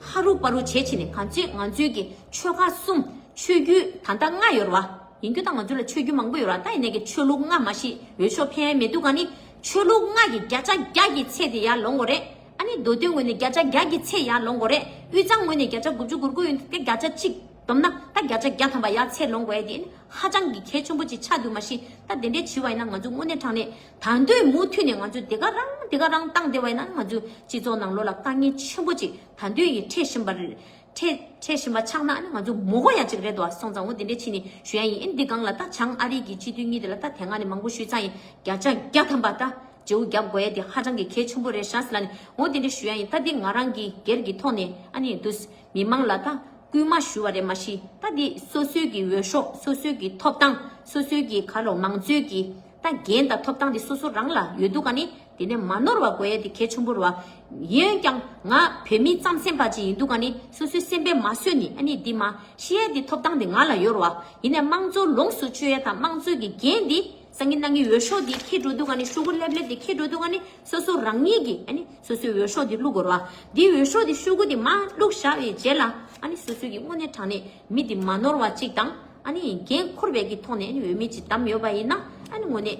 ཧ་རུ་པ་རུ་བྱེད་ཕྱིན་ནི་གང་ཅི་ང་ཚོའི་གི་ཆོལ་ཁ་གསུམ་ཆོས་བརྒྱུད་ད་ལྟ་ལྔ་ཡོད་རེད་བ། ཡིན་རྒྱུ་ད་ང་ཚོ་ལ་ཆོས་བརྒྱུད་མང་པོ་ཡོད་ར། ད་ཡིན་ནའི་གི་ཆོས་ལུགས་ལྔ་མ་གཞི་འོས་ཤོག་འཕེན་ཡ་མེད་འདུག་ག་ནི་ཆོས་ལུགས་ལྔ་གི་བརྒྱ་ཆ་བརྒྱ་གི་ཚད་དེ་ཡར་ལོངས་དགོས་རེད། ཨ་ནི་མདོ་སྟོད་ངོས་ནས་བརྒྱ་ཆ་བརྒྱ་གི་ཚད་ཡར་ལོངས་དགོས་རེད། དབུས་གཙང་ངོས་ནས་བརྒྱ་ཆ་དགུ་བཅུ་གོ་དགུ་ཡོད་འདུག་གི་བརྒྱ་ཆ་གཅིག་བསྡོམས་ན་ད་བརྒྱ་ཆ་བརྒྱ་ཐམ་པ་ཡར་ཚད་ལོངས་དགོས་ཡ་དེ་ནི་ཧ་ཅང་གི་གལ་ཆེན་པོ་ཅིག་ཆགས་འདུག་མ་གཞི་ད་དེ་འདྲས་བྱས་པ་ཡིན་ན་ང་ཚོ་དངོས་གནས་དྲང་གནས་ད་འདོད་མུ་མཐུད་ནས་ང་ཚོ་དེ་ག་རང་དེ་ག་རང་བཏང་བསྡད་པ་ཡིན་ན་ང་ཚོ་སྤྱི་ཚོགས་ནང་ལོགས་ལ་དཀའ་ངལ་ཆེན་པོ་ཅིག་ད་འདོད་ཡི་འཕྲད་བཞིན་པ་རེད། འཕྲད་འཕྲད་བཞིན་པ་ཆགས་ན་ཨ་ནི་ང་ཚོ་མོ་གོ་ཡ་གཅིག་རེད་དོ། སོང་ཙང་འོ་དེ་འདྲས་ཕྱིན་ནས་ཞུ་ཡ་ཡིན། ཨིན་འདི་སྒང་ལ་ད་བྱང་ཨ་རི་གི་སྤྱི་འཐུས་གཉིས་དེ་ལ་ད་དེ་སྔ་ནས་མང་པོ་ཞུས་ཚར་ཡིན། བརྒྱ་ཆ་བརྒྱ་ཐམ་པ་ད་བརྗེ་བོ་རྒྱབ་དགོས་ཡ་དེ་ཧ་ཅང་གི་གལ་ཆེན་པོ་རེད་ཤག་ཟེར་ལ་ནི་འོ་དེ་འདྲས་ཞུ་ཡ་ཡིན། ད་འདི་ང་རང་གི་སྒེར་གྱི་ཐོག་ནས་ཨ་ནི་འདུག་མི་མང་ལ་ད་སྐུལ་མ་ཞུ་བ་རེད་མ་གཞི་ད་འདི་སོ་སོའི་གི་འོས་ཤོག་སོ་སོའི་གི་ཐོབ་ཐང་སོ་སོའི་གི་ག་ལོ་མང་གཙོའི་གི་ད་འགན་དང་ཐོབ་ཐང་དེ་སོ་སོ་རང་ལ་ཡོད་འདུག་ག་ནི། དེ་ནས་མ་ནོར་བ་དགོས་ཡ་དེ་གལ་ཆེན་པོ་རེད་བ། ཡིན་ཀྱང་ང་བོད་མི་རྩམ་ཟན་པ་ཅིག་ཡིན་འདུག་ག་ནི་སོ་སོའི་སེམས་པས་མ་བཟོད་ནི་ཨ་ནི་འདི་མ་ཤི་ཡ་དེ་ཐོབ་ཐང་དེ་ང་ལ་ཡོད་རེད་བ། ཡིན་ནའི་དམངས་གཙོ་ལོངས་སུ་སྤྱོད་ཡ་དང་དམངས་གཙོའི་གི་འགན་འདི་སང་ཉིན་གནངས་ཉིན་འོས་ཤོག་འདི་འཁྱེར་འགྲོ་དུས་ག་ནི་ཤོག་གུ་ལྷེབ་ལྷེབ་དེ་འཁྱེར་འགྲོ་དུས་ག་ནི་སོ་སོ་རང་ཉིད་ཀྱི་ཨ་ནི་སོ་སོའི་འོས་ཤོག་འདི་བླུག་དགོས་རེད་བ། འདི་འོས་ཤོག་འདི་ཤོག་གུ་འདི་མ་བླུག་བཞག་པའི་རྗེས་ལ་ཨ་ནི་སོ་སོའི་གི་དངོས་གནས་དྲང་གནས་མི་འདི་མ་ནོར་བ་ཅིག་དང་། ཨ་ནི་འགན་འཁུར་བའི་གི་ཐོག་ནས་ཨ་ནི་འོས་མི་ཅིག་བདམས་ཡོད་པ་ཡིན་ན་ཨ་ནི་དངོས་གནས་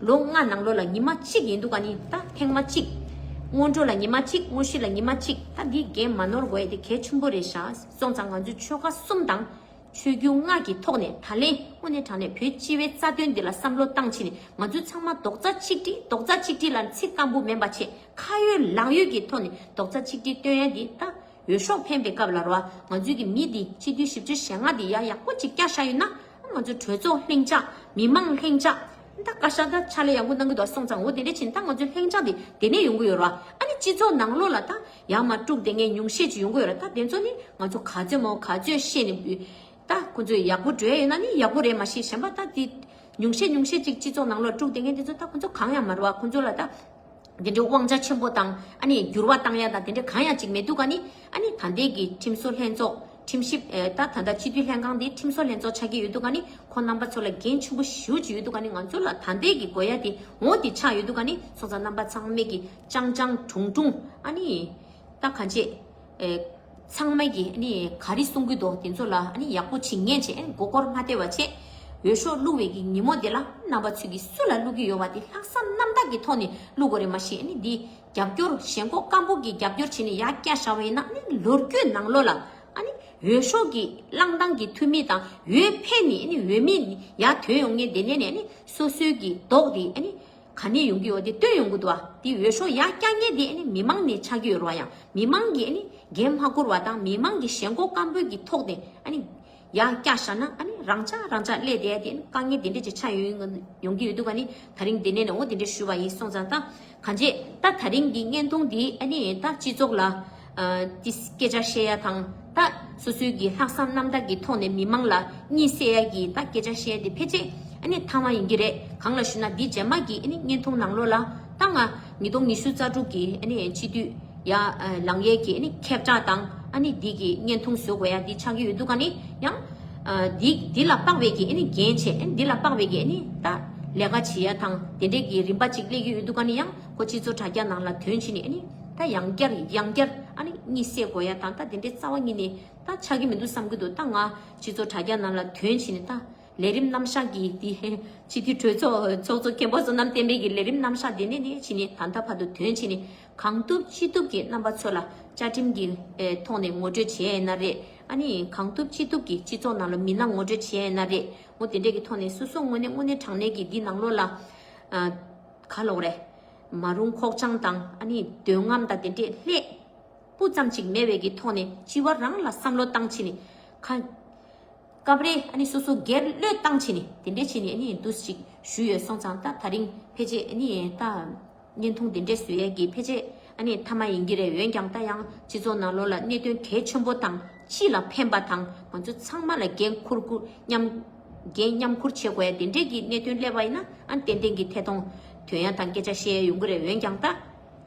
ལོ་ལྔ་ནང་ལོགས་ལ་ཉི་མ་གཅིག་ཡིན་འདུག་ཨ་ནི་ད་ཐེངས་མ་གཅིག་སྔོན་འགྲོ་ལ་ཉི་མ་གཅིག་དངོས་གཞི་ལ་ཉི་མ་གཅིག་ད་འདི་འགན་མ་ནོར་དགོས་ཡ་དེ་གལ་ཆེན་པོ་རེད་ཤག་སོང་ཙང་ང་ཚོའི་ཆོལ་ཁ་གསུམ་དང་ཆོས་བརྒྱུད་ལྔ་གི་ཐོག་ནས་ད་ལན་དངོས་གནས་དྲང་གནས་བོད་སྤྱི་བའི་རྩ་དོན་འདི་ལ་བསམ་བློ་བཏང་ཕྱིན་ནས་ང་ཚོ་ཚང་མ་རྡོག་རྩ་གཅིག་སྒྲིལ་རྡོག་རྩ་གཅིག་སྒྲིལ་ལ་ཚིག་སྐམ་པོ་མིན་པ་བྱས་ཁ་ཡོད་ལག་ཡོད་ཀྱི་ཐོག་ནས་རྡོག་རྩ་གཅིག་སྒྲིལ་སྟོན་ཡ་འདི་ད། འོས་ཤོག་འཕེན་པའི་སྐབས་ལ་རོ། ང་ཚོའི་གི་མི་འདི་སྤྱི་འཐུས་བཞི་བཅུ་ཞེ་ལྔ་འདི་ཡ་ཡག་པོ་ཅིག་བསྐྱལ་བཞག་ཡོད་ན། ང་ཚོ་གྲོས་ཚོགས་ལྷིང་འཇགས། མི་མང་ལྷིང་འཇགས། ད་བཀའ་ཤག་ད་ཕྱག་ལས་ཡག་པོ་གནང་གི་འདུག་སོང་ཙང་འོ་དེ་འདྲས་ཕྱིན་ད་ང་ཚོའི་ལྷིང་འཇགས་འདི་དེ་ནས་ཡོང་གི་ཡོད་རོ། ཨ་ནི་སྤྱི་ཚོགས་ནང་ལོགས་ལ་ད་ཡར་མར་དཀྲུག་བསྡད་མཁན་ཉུང་ཤས་ཅིག་ཡོང་གི་ཡོད་རོ། ད་དེ་ཚོ་ནི་ང་ཚོ་ག་ཚོད་མོ་ག་ཚོད་བཤད་ནས་འབུད། ད་ཁོ་ཚོས་ཡག་པོ་འགྲོ་ཡ་ཡོད་ན་ནི་ཡག་པོ་རེད། མ་གཞི་གཞན་པ་ད་དེ་ཉུང་ཤས་ཉུང་ཤས་ཅིག་སྤྱི་ཚོགས་ནང་ལོགས་དཀྲུག་བསྡད་མཁན་དེ་ཚོ་ད་ཁོ་ཚོ་གང་ཡང་མ་རེད་བ། ཁོ་ཚོ་ལ་ད། དེ་འདྲའི་དབང་ཆ་ཆེན་པོ་དང་ཨ་ནི་འགྱུར་བ་བཏང་ཡ་དང་དེ་འདྲ་གང་ཡང་ཅིག་མེད་འདུག་ག་ནི། ཨ་ནི་ད་ལྟའི་གི་ཁྲིམས་བཟོ་ལྷན་ཚོགས་ཁྲིམས་ཞིབ་ཨེ་ད་ད་ལྟ་སྤྱི་འཐུས་ལྷན་ཁང་འདི་ཁྲིམས་བཟོ་ལྷན་ཚོགས་ཆགས་ཀྱི་ཡོད་འདུག་ག་ནི། ཁོང་རྣམ་པ་ཚོ་ལ་འགན་ཆེན་པོ་ཞེ་པོ་ཅིག་ཡོད་འདུག་ག་ནི། ང་ཚོ་ལ་ད་ལྟའི་གི་དགོས་ཡ་དེ་འོ་དེ་ཆགས་ཡོད་འདུག་ག་ནི། སོང་ཙང་རྣམ་པ་ཚང་མས་གི་ཅང་ཅང་གྲུང་གྲུང་ཨ་ནི་ད་གང་ཅི་ཨེ་ཚང་མས་གི་ཨ་ནི་ག་རེ་གསུང་གི་འདུག་དེ་ཚོ་ལ་ཨ་ནི་ཡག་པོ་ཅིག་ཉན་བྱས་ཨ་ནི་མགོ་སྐོར་མ་སྟེར་བ་བྱས། འོས་ཤོག་བླུག་པའི་གི་ཉིན་མོ་དེ་ལ་རྣམ་པ་ཚོས་ཀྱིས་སུ་ལ་བླུག་གི་ཡོད་པ་དེ་ལྷག་བསམ་རྣམ་དག་གི་ཐོག་ནས་བླུག་དགོས་རེད། མ་གཞི་ཨ་ནི་འདི་རྒྱབ་སྐྱོར་ཞེན་ཁོག་སྐམ་པོ་གི་རྒྱབ་སྐྱོར་བྱས་ནས་ཡར་བཀྱགས་བཞག་པ་ཡིན་ན། ཨ་ནི་ལོ་རྒྱུས་ནང་ལོགས་ལ་ཨ་ནི་འོས་ཤོག་གི་བླངས་སྟངས་ཀྱི་འཐུས་མི་དང་འོས་ཕེབས་ནས་ཨ་ནི་འོས་མི་ཡར་ཐོན་ཡོང་མཁན་དེ་ནས་ནས་ཨ་ནི་སོ་སོའི་གི་མདོག་དེ་ཨ་ནི་ག་ནས་ཡོང་གི་ཡོད་དེ་སྟོན་ཡོང་གི་འདུག་བ། དེ་འོས་ཤོག་ཡར་བཀྱགས་མཁན་དེ་ཨ་ནི་མི་མང་ནས་ཆགས་ཀྱི་ཡོད་རེད་བ། ཡང་མི་མང་གིས་ཨ་ནི་འགན་མ་འཁུར་བ་དང་མི་མང་གི་ཞེན་ཁོག་སྐམ་པོའི་གི་ཐོག་ནས་ཨ་ནི་ཡར་བཀྱགས་བཞག་ན་ཨ་ནི་རང་འཇགས་རང་འཇགས་སླེབས་བསྡད་དེ་དཀའ་ངལ་དེ་འདྲ་ཅིག་ཆགས་ཡོང་ཡོང་གི་ཡོད་འདུག་ག་ནི། ད་རིང་འདི་ནས་ནས་འོ་དེ་འདྲ་ཞུས་པ་ཡིན། སོང་ཙང་ད་གང་ཅི་ད་ད་རིང་གི་བརྙན་ཐུང་འདི་ཨ་ནི་ད་སྤྱི་ཚོགས་ལ་ཨ་ཏི་སྐད་ཆ་བཤད་ཡ་དང་ད་སོ་སོའི་གི་ལྷག་བསམ་རྣམ་དག་གི་ཐོག་ནས་མི་མང་ལ་གཉིད་སད་ཡ་གི་ད་སྐད་ཆ་བཤད་ཡ་དེ་ཕལ་ཆེར་ཨ་ནི་མཐའ་མ་ཡིན་གྱི་རེད། གང་ལ་ཞུ་ན་འདི་རྗེས་མ་གི་ཨ་ནི་བརྙན་ཐུང་ནང་ལོགས་ལ་ད་ང་ཉིས་སྟོང་ཉི་ཤུ་རྩ་དྲུག་གི་ཨ་ནི་སྤྱི་འཐུས་ཡ་ཨ་ལངས་ཡས་ཀྱི་ཨ་ནི་ཁྱབ་བསྒྲགས་དང་ཨ་ནི་འདི་གི་བརྙན་ཐུང་བཟོ་དགོས་ཡ་འདི་ཆགས་ཀྱི་ཡོད་འདུག་ག་ནི། ཡང་ཨ་འདི་འདི་ལ་དཔག་པའི་གི་ཨ་ནི་འགན་བྱས། ཨ་ནི་འདི་ལ་དཔག་པའི་གི་ཨ་ནི་ད་ལས་ཀ་བྱེད་ཡ་དང་དེ་འདྲའི་གི་རིམ་པ་ཅིག་སླེབས་ཀྱི་ཡོད་འདུག་ག་ནི། ཡང་ཁོ་སྤྱི་ཚོགས་དྲ་རྒྱ་ནང་ལ་ཐོན་བྱས་ནས་ཨ་ནི་ད་ཡང་བསྐྱར་ཡང་བསྐྱར་ཨ་ནི་གཉིད་སད་དགོས་ཡ་དང་ད་དེ་འདྲའི་རྩ་བ་ཉིད་ནས་ད་ཆགས་ཀྱི་མི་འདུག་བསམ་གྱི་འདུག་ད་ང་སྤྱི་ཚོགས་དྲ་རྒྱ་ནང་ལ་ཐོན་བྱས་ནས་ད་ལས་རིམ་རྣམ་གཞག་གི་དེ་སྤྱི་འཐུས་གྲོས་ཚོགས་ཚོགས་གཙོ་མཁན་པོ་བསོད་ནམས་བསྟན་འཕེལ་གྱི་ལས་རིམ་རྣམ་གཞག་དེ་ནས་ནས་ཕྱིན་ནས་ད་ལྟ་བར་དུ་དོན་ཕྱིན་ནས་གང་ཐུབ་ཅི་ཐུབ་ཀྱིས་རྣམ་པ་ཚོ་ལ་བཅའ་ཁྲིམས་ཀྱི་ཨེ་ཐོག་ནས་ངོ་སྤྲོད་བྱས་ཡིན་ན་རེད། ཨ་ནི་གང་ཐུབ་ཅི་ཐུབ་ཀྱིས་སྤྱི་ཚོགས་ནང་ལ་མི་སྣ་ངོ་སྤྲོད་བྱས་ཡིན་ན་རེད། འོ་དེ་འདྲས་ཀྱི་ཐོག་ནས་སོ་སོ་དངོས་གནས་དངོས་གནས་དྲང་གནས་ཀྱི་འདི་ནང་ལོགས་ལ་ཨ་ག་ལོག་རེད། མ་རུངས་ཁོག་བཅངས་དང་ཨ་ནི་འདོད་རྔམ་དང་དེ་འདྲས་ལྷད་སྤུ་ཙམ་ཅིག་མེད་པའི་གི་ཐོག་ནས་སྤྱི་བ་རང་ལ་བསམ་བློ་བཏང་བྱས་ནས་ཁ། སྐབས་རེ་ཨ་ནི་སོ་སོ་སྒེར་བློས་བཏང་བྱས་ནས་དེ་འདྲས་བྱས་ནས་ཨ་ནི་འདུག་ཅིག་ཞུས་ཡོད། སོང་ཙང་ད་ད་རིང་ཕལ་ཆེར་ཨ་ནི་ད་བརྙན་ཐུང་དེ་འདྲས་བཟོ་ཡས་ཀྱི་ཕལ་ཆེར་ཨ་ནི་མཐའ་མ་ཡིན་གྱི་རེད། འོན་ཀྱང་ད་ཡང་སྤྱི་ཚོགས་ནང་ལོགས་ལ་གནད་དོན་གལ་ཆེན་པོ་དང་སྤྱི་ལ་ཕན་པ་དང་ང་ཚོ་ཚང་མ་ལ་འགན་འཁུར་དགོས་མཉམ་འགན་མཉམ་འཁུར་བྱེད་དགོས་ཡ་དེ་འདྲས་ཀྱི་གནད་དོན་སླེབས་པ་ཡིན་ན་ཨ་ནི་ཏན་ཏན་གྱི་ཐད་གཏོང་དོན་ཡ་དང་སྐད་ཆ་བཤད་ཡ་ཡོང་གི་རེད། འོན་ཀྱང་ད།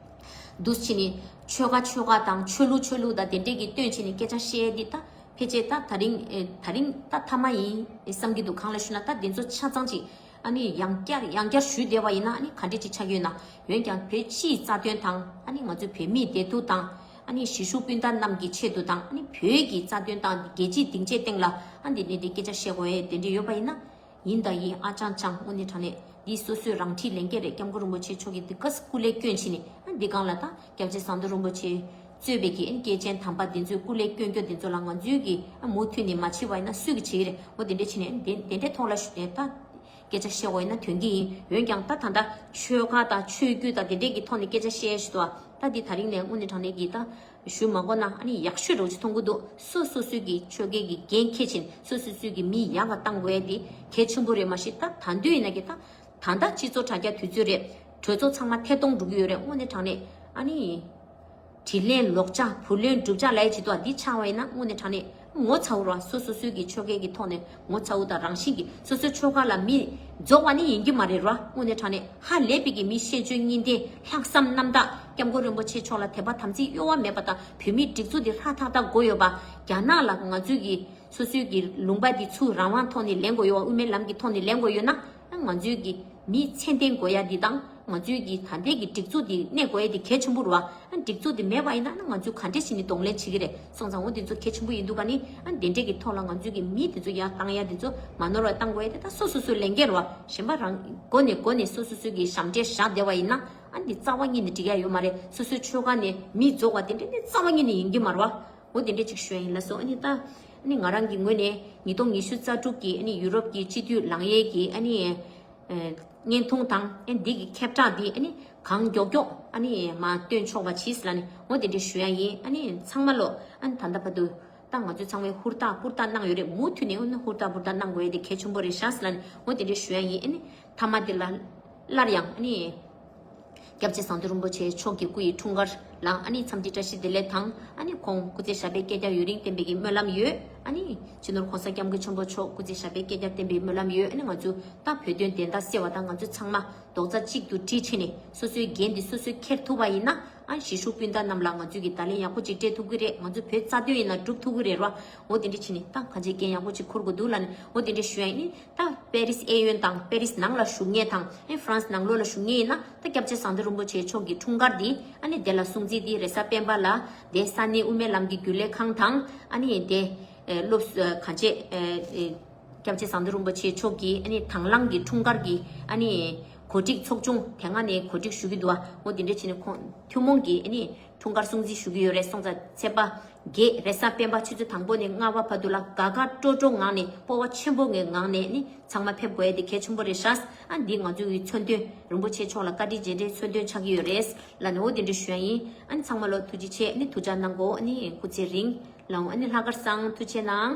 འདུག་བྱས་ནས་ཆོལ་ཁ་ཆོལ་ཁ་དང་ཆོས་ལུགས་ཆོས་ལུགས་དང་དེ་འདྲས་ཀྱི་སྟོན་བྱས་ནས་སྐད་ཆ་བཤད་འདི་ད་ཕལ་ཆེར་ད་ད་རིང་ཨེ་ད་རིང་ད་མཐའ་མ་ཡིན་བསམ་གྱི་འདུག་གང་ལ་ཞུ་ན་ད་འདི་ཚོ་ཆ་ཚང་ཅིག་ཨ་ནི་ཡང་བསྐྱར་ཡང་བསྐྱར་ཞུས་བསྡད་པ་ཡིན་ན་ཨ་ནི་ག་འདྲས་ཅིག་ཆགས་ཀྱི་ཡོད་ན། འོན་ཀྱང་བོད་སྤྱིའི་རྩ་དོན་དང་ཨ་ནི་ང་ཚོའི་བོད་མིའི་བདེ་སྡུག་དང་ཨ་ནི་གཞིས་བཞུགས་སྤུན་ཟླ་རྣམས་ཀྱི་ཆེད་དུ་དང་ཨ་ནི་བོད་ཀྱི་རྩ་དོན་དང་རྒྱལ་སྤྱིའི་སྡིངས་ཆའི་སྟེང་ལ་ཨ་འདི་ནས་འདི་སྐད་ཆ་བཤད་དགོས་ཡས་དེ་འདྲས་ཡོད་པ་ཡིན་ན། ཡིན་དང་ཡིན། ཨ་ཅང་ཅང་། དངོས་གནས་དྲང་གནས་འདི་སོ་སོའི་རང་འཁྲིའི་ལས་འགན་རེད། སྐྱབས་མགོན་རིན་པོ་ཆེ་མཆོག་གིས་འདི་ག་སེ་སྐུ་ལས་བསྐྱོན་བྱས་ནས་ཨ་འདི་སྒང་ལ་ད་སྐྱབས་རྗེ་ཟམ་གདོང་རིན་པོ་ཆེ་གཙོས་པའི་གི་ཨ་སྐྱེས་ཆེན་དམ་པ་འདི་ཚོའི་སྐུ་ལས་བསྐྱོན་རྒྱུ་འདི་ཚོ་ལ་ང་ཚོའི་གི་ཨ་མུ་མཐུད་ནས་མ་བྱེད་པ་ཡིན་ན་སུས་གི་བྱེད་ཀྱི་རེད། འོ་དེ་འདྲས་བྱས་ནས་དེ་དེ་འདྲས་ཐོག་ལ་ཞུ་ནས་ད་སྐད་ཆ་བཤད་དགོས་ཡིན་ན་དོན་གྱི་ཡིན། འོན་ཀྱང་ད་ད་ལྟ་ཆོལ་ཁ་དང་ཆོས་བརྒྱུད་དང་དེ་འདྲས་ཀྱི་ཐོག་ནས་སྐད་ཆ་བཤད་ཞུ་དོ། ད་འདི་ད་རིང་ནས་དངོས་གནས་དྲང་གནས་ཀྱི་ད། ཞུ་མ་དགོས་ན་ཨ་ནི་ཡག་ཤོས་རོགས་ཅིག་མཐོང་གི་འདུག་སོ་སོ་སོའི་གི་ཆོལ་ཁའི་གི་འགན་འཁྱེར་བྱས་ནས་སོ་སོ་སོའི་གི་མི་ཡག་ག་བཏང་དགོས་ཡ་དེ་གལ་ཆེན་པོ་རེད། མ་གཞི་ད་ད་འདོད་ཡིན་ན་གི་ད་ད་ལྟ་སྤྱི་ཚོགས་དྲ་རྒྱ་དུས་ཚོད་རེད། གྲོས་ཚོགས་ཚང་མ་ཐད་གཏོང་འགྲོ་གི་ཡོད་རེད། དངོས་གནས་དྲང་གནས་ཨ་ནི་དྲིན་ལན་ལོག་འཇལ་བུ་ལོན་སྒྲུབ་འཇལ་ལབ་ཡ་ཅིག་འདུག་འདི་ཆགས་པ་ཡིན་ན་དངོས་གནས་དྲང་གནས་ངོ་ཚ་བོ་ར། སོ་སོ་སོའི་གི་ཆོལ་ཁའི་གི་ཐོག་ནས་ངོ་ཚ་བོ་དང་རང་བཞིན་གྱི་སོ་སོའི་ཆོལ་ཁ་ལ་མི་རྫོགས་པ་ནི་ཡིན་གྱི་མ་རེད་ར། དངོས་གནས་དྲང་གནས་ཧ་ལས་པའི་གི་མི་ཤེས་འཇོན་གཉིས་ལྡན་ལྷག་བསམ་རྣམ་དག་སྐྱབས་མགོན་རིན་པོ་ཆེ་མཆོག་ལ་དད་པ་དམ་ཚིག་གཡོ་བ་མེད་པ་དང་བོད་མིའི་སྒྲིག་འཛུགས་འདི་ཧྲ་ཐག་ཐག་དགོས་ཡོད་པ། རྒྱ་ནག་ལ་ང་ཚོའི་གི་སོ་སོའི་གི་ལུང་པ་འདི་ཚུར་རང་དབང་ཐོག་ནས་ལེན་དགོས་ཡོད་པ། དབུ་མའི་ལམ་གྱི་ཐོག་ནས་ལེན་དགོས་ཡོད་ན་ང་ཚོའི་གི་མི་ཚད་ལྡན་དགོས་ཡ་འདི་དང་ང་ཚོའི་གི་ད་ལྟའི་གི་སྒྲིག་འཛུགས་འདི་གནས་དགོས་ཡ་འདི་གལ་ཆེན་པོ་རེད་བ། ཨ་སྒྲིག་འཛུགས་འདི་མེད་པ་ཡིན་ན་ང་ཚོས་ག་འདྲས་བྱས་ནས་གདོང་ལེན་བྱེད་ཀྱི་རེད། སོང་ཙང་འོ་འདི་ཚོ་གལ་ཆེན་པོ་ཡིན་འདུག་ག་ནི། ཨ་འདི་འདྲས་ཀྱི་ཐོག་ལ་ང་ཚོས་ཀྱི་མི་འདི་ཚོ་ཡར་བཏང་ཡ་འདི་ཚོ་མ་ནོར་བ་བཏང་དགོས་ཡ་དེ་ད་སོ་སོ་སོའི་ལས་འགན་རེད་བ། གཞན་པ་རང་མགོ་ནས་མགོ་ནས་སོ་སོ་སོའི་གི་ཞབས་འདྲེན་བཞག་བསྡད་པ་ཡིན་ན་ཨ་འདི་རྩ་བ་ཉིད་ནས་འགྲིག་ཡ་ཡོད་མ་རེད། སོ་སོའི་ཆོལ་ཁ་ནས་མི་རྫོགས་པ་དེ་འདྲས་ནི་རྩ་བ་ཉིད་ནས་ཡིན་གྱི་མ་རེད་བ། འོ་དེ་འདྲས་ཅིག་ཞུ་ཡ་ཡིན། ལགས་སོ། ཨ་ནི་ད་ཨ་ནི་ང་རང་གི་ངོས་ནས་ཉིས་སྟོང་ཉི་ཤུ་རྩ་དྲུག་གི་ཨ་ནི་ཡུ་རོབ་ཀྱི་སྤྱི་འཐུས་ལངས་ཡས་ཀྱི་ཨ་ནི་ཨ་བརྙན་ཐུང་དང་ཨ་འདི་གི་ཁྱབ་བསྒྲགས་འདི་ཨ་ནི་གང་མགྱོགས་མགྱོགས་ཨ་ནི་མ་སྟོན་ཆོག་པ་གྱིས་ལབ་ནས་འོ་དེ་འདྲ་ཞུ་ཡ་ཡིན། ཨ་ནི་ཚང་མ་ལོ་ཨ་ནི་ད་ལྟ་བར་དུ་ད་ང་ཚོས་ཚང་མས་ཧུར་ཐག་ཧུར་ཐག་གནང་ཡོད་རེད། མུ་མཐུད་ནས་ཨ་ནི་ཧུར་ཐག་ཧུར་ཐག་གནང་དགོས་ཡ་དེ་གལ་ཆེན་པོ་རེད་ཤག་ལབ་ནས་འོ་དེ་འདྲ་ཞུ་ཡ་ཡིན། ཨ་ནི་མཐའ་མ་དེ་ལ་སླར་ཡང་ཨ་ནི་སྐྱབས་རྗེ་ཟམ་གདོང་རིན་པོ་ཆེ་མཆོག་གི་སྐུ་ཡི་འཁྲུངས་སྐར་ལ་ཨ་ནི་འཚམས་འདྲི་བཀྲ་ཤིས་བདེ་ལེགས་དང་ཨ་ནི་ཁོང་སྐུ་ཚེ་ཞབས་པད་བསྐལ་བརྒྱར་ཡུན་རིང་བརྟན་པའི་གི་སྨོན་ལམ་ཡོད། ཨ་ནི་སྤྱི་ནོར་༸གོང་ས་༸སྐྱབས་མགོན་ཆེན་པོ་མཆོག་སྐུ་ཚེ་ཞབས་པད་བསྐལ་བརྒྱར་བརྟན་པའི་སྨོན་ལམ་ཡོད། ཨ་ནི་ང་ཚོ་ད་བོད་དོན་བདེན་མཐའ་གསལ་བ་དང་། ང་ཚོ་ཚང་མ་རྡོག་རྩ་གཅིག་ཏུ་སྒྲིལ་བྱས་ནས་སོ་སོའི་འགན་འདི་སོ་སོས་འཁྱེར་ཐུབ་པ་ཡིན་ན། ཨ་གཞིས་བཞུགས་སྤུན་ཟླ་རྣམས་ལ་ང་ཚོས་ཀྱི་བརྡ་ལན་ཡག་པོ་ཅིག་སྤྲད་ཐུབ་ཀྱི་རེད། ང་ཚོ་བོད་རྩ་དོན་ཡིན་ན་སྒྲུབ་ཐུབ་ཀྱི་རེད་ར། འོ་དེ་འདྲ་བྱས་ནས་ད་གང་ཅིའི་འགན་ཡག་པོ་ཅིག་འཁུར་དགོས་འདུག་ལབ་ནས། འོ་དེ་འདྲ་ཞུ་ཡ་ཡིན། ད་པེ་རིས་གཡས་གཡོན་དང་པེ་རིས་ནང་ལ་བཞུགས་མཁན་དང་། ཨེ་ཧྥ་རན་སི་ནང་ལོགས་ལ་བཞུགས་མཁན་ཡིན་ན། ད་སྐྱབས་རྗེ་ཟམ་གདོང་རིན་པོ་ཆེའི་མཆོག་གི་འཁྲུངས་སྐར་འདི། ཨ་ནི་དེ་ལ་སྲུང་བརྩི་འདི་རེས་གཟའ་སྤེན་པ་ལ་དེ་ས་གནས་དབུ་མའི་ལམ་གྱི་རྒྱུན་ལས་ཁང་དང་། ཨ་ནི་དེ་ཨེ་སློབ་ཨེ་གང་ཅི་ཨེ་ཨེ་སྐྱབས་རྗེ་ཟམ་གདོང་རིན་པོ་ཆེ་མཆོག་གི་ཨ་ནི་དང་བླངས་ཀྱི་འཁྲུངས་སྐར་གྱི་ཨ་ནི་གོ་སྒྲིག་ཚོགས་ཆུང་དེ་སྔ་ནས་གོ་སྒྲིག་ཞུ་གི་འདུག་པ། འོ་དེ་འདྲ་བྱས་ནས་ཁོང་ཐུན་མོང་གི་ཨ་ནི་འཁྲུངས་སྐར་སྲུང་བརྩི་ཞུ་གི་ཡོད་རེད། སོང་ཙང་ཚེས་པ་བརྒྱད་རེས་གཟའ་སྤེན་པ་ཆུ་ཚོད་དང་པོ་ནས་ལྔ་པ་བར་དུ་ལ་དགའ་དགའ་སྤྲོ་སྤྲོ་ངང་ནས་སྤོབས་པ་ཆེན་པོ་ངང་ནས་ཨ་ནི་ཚང་མ་ཕེབས་དགོས་ཡ་དེ་གལ་ཆེན་པོ་རེད་ཤག་ཨ་འདི་ང་ཚོའི་མཚོན་དོན། རིན་པོ་ཆེ་མཆོག་ལ་བཀའ་དྲིན་རྗེས་དྲན་མཚོན་དོན་ཆགས་ཀྱི་ཡོད་རེད་ལབ་ནས། འོ་དེ་འདྲ་ཞུ་ཡ་ཡིན། ཨ་ནི་ཚང་མ་ལ་ཐུགས་རྗེ་ཆེ། ཨ་ནི་ཐུགས་ཅག་གནང་གོ། ཨ་ནི་སྐུ་ཚེ་རིང་ལ། ཨ་ནི་ལྷག་དཀར་བཟང་། ཐུགས་རྗེ་གནང་།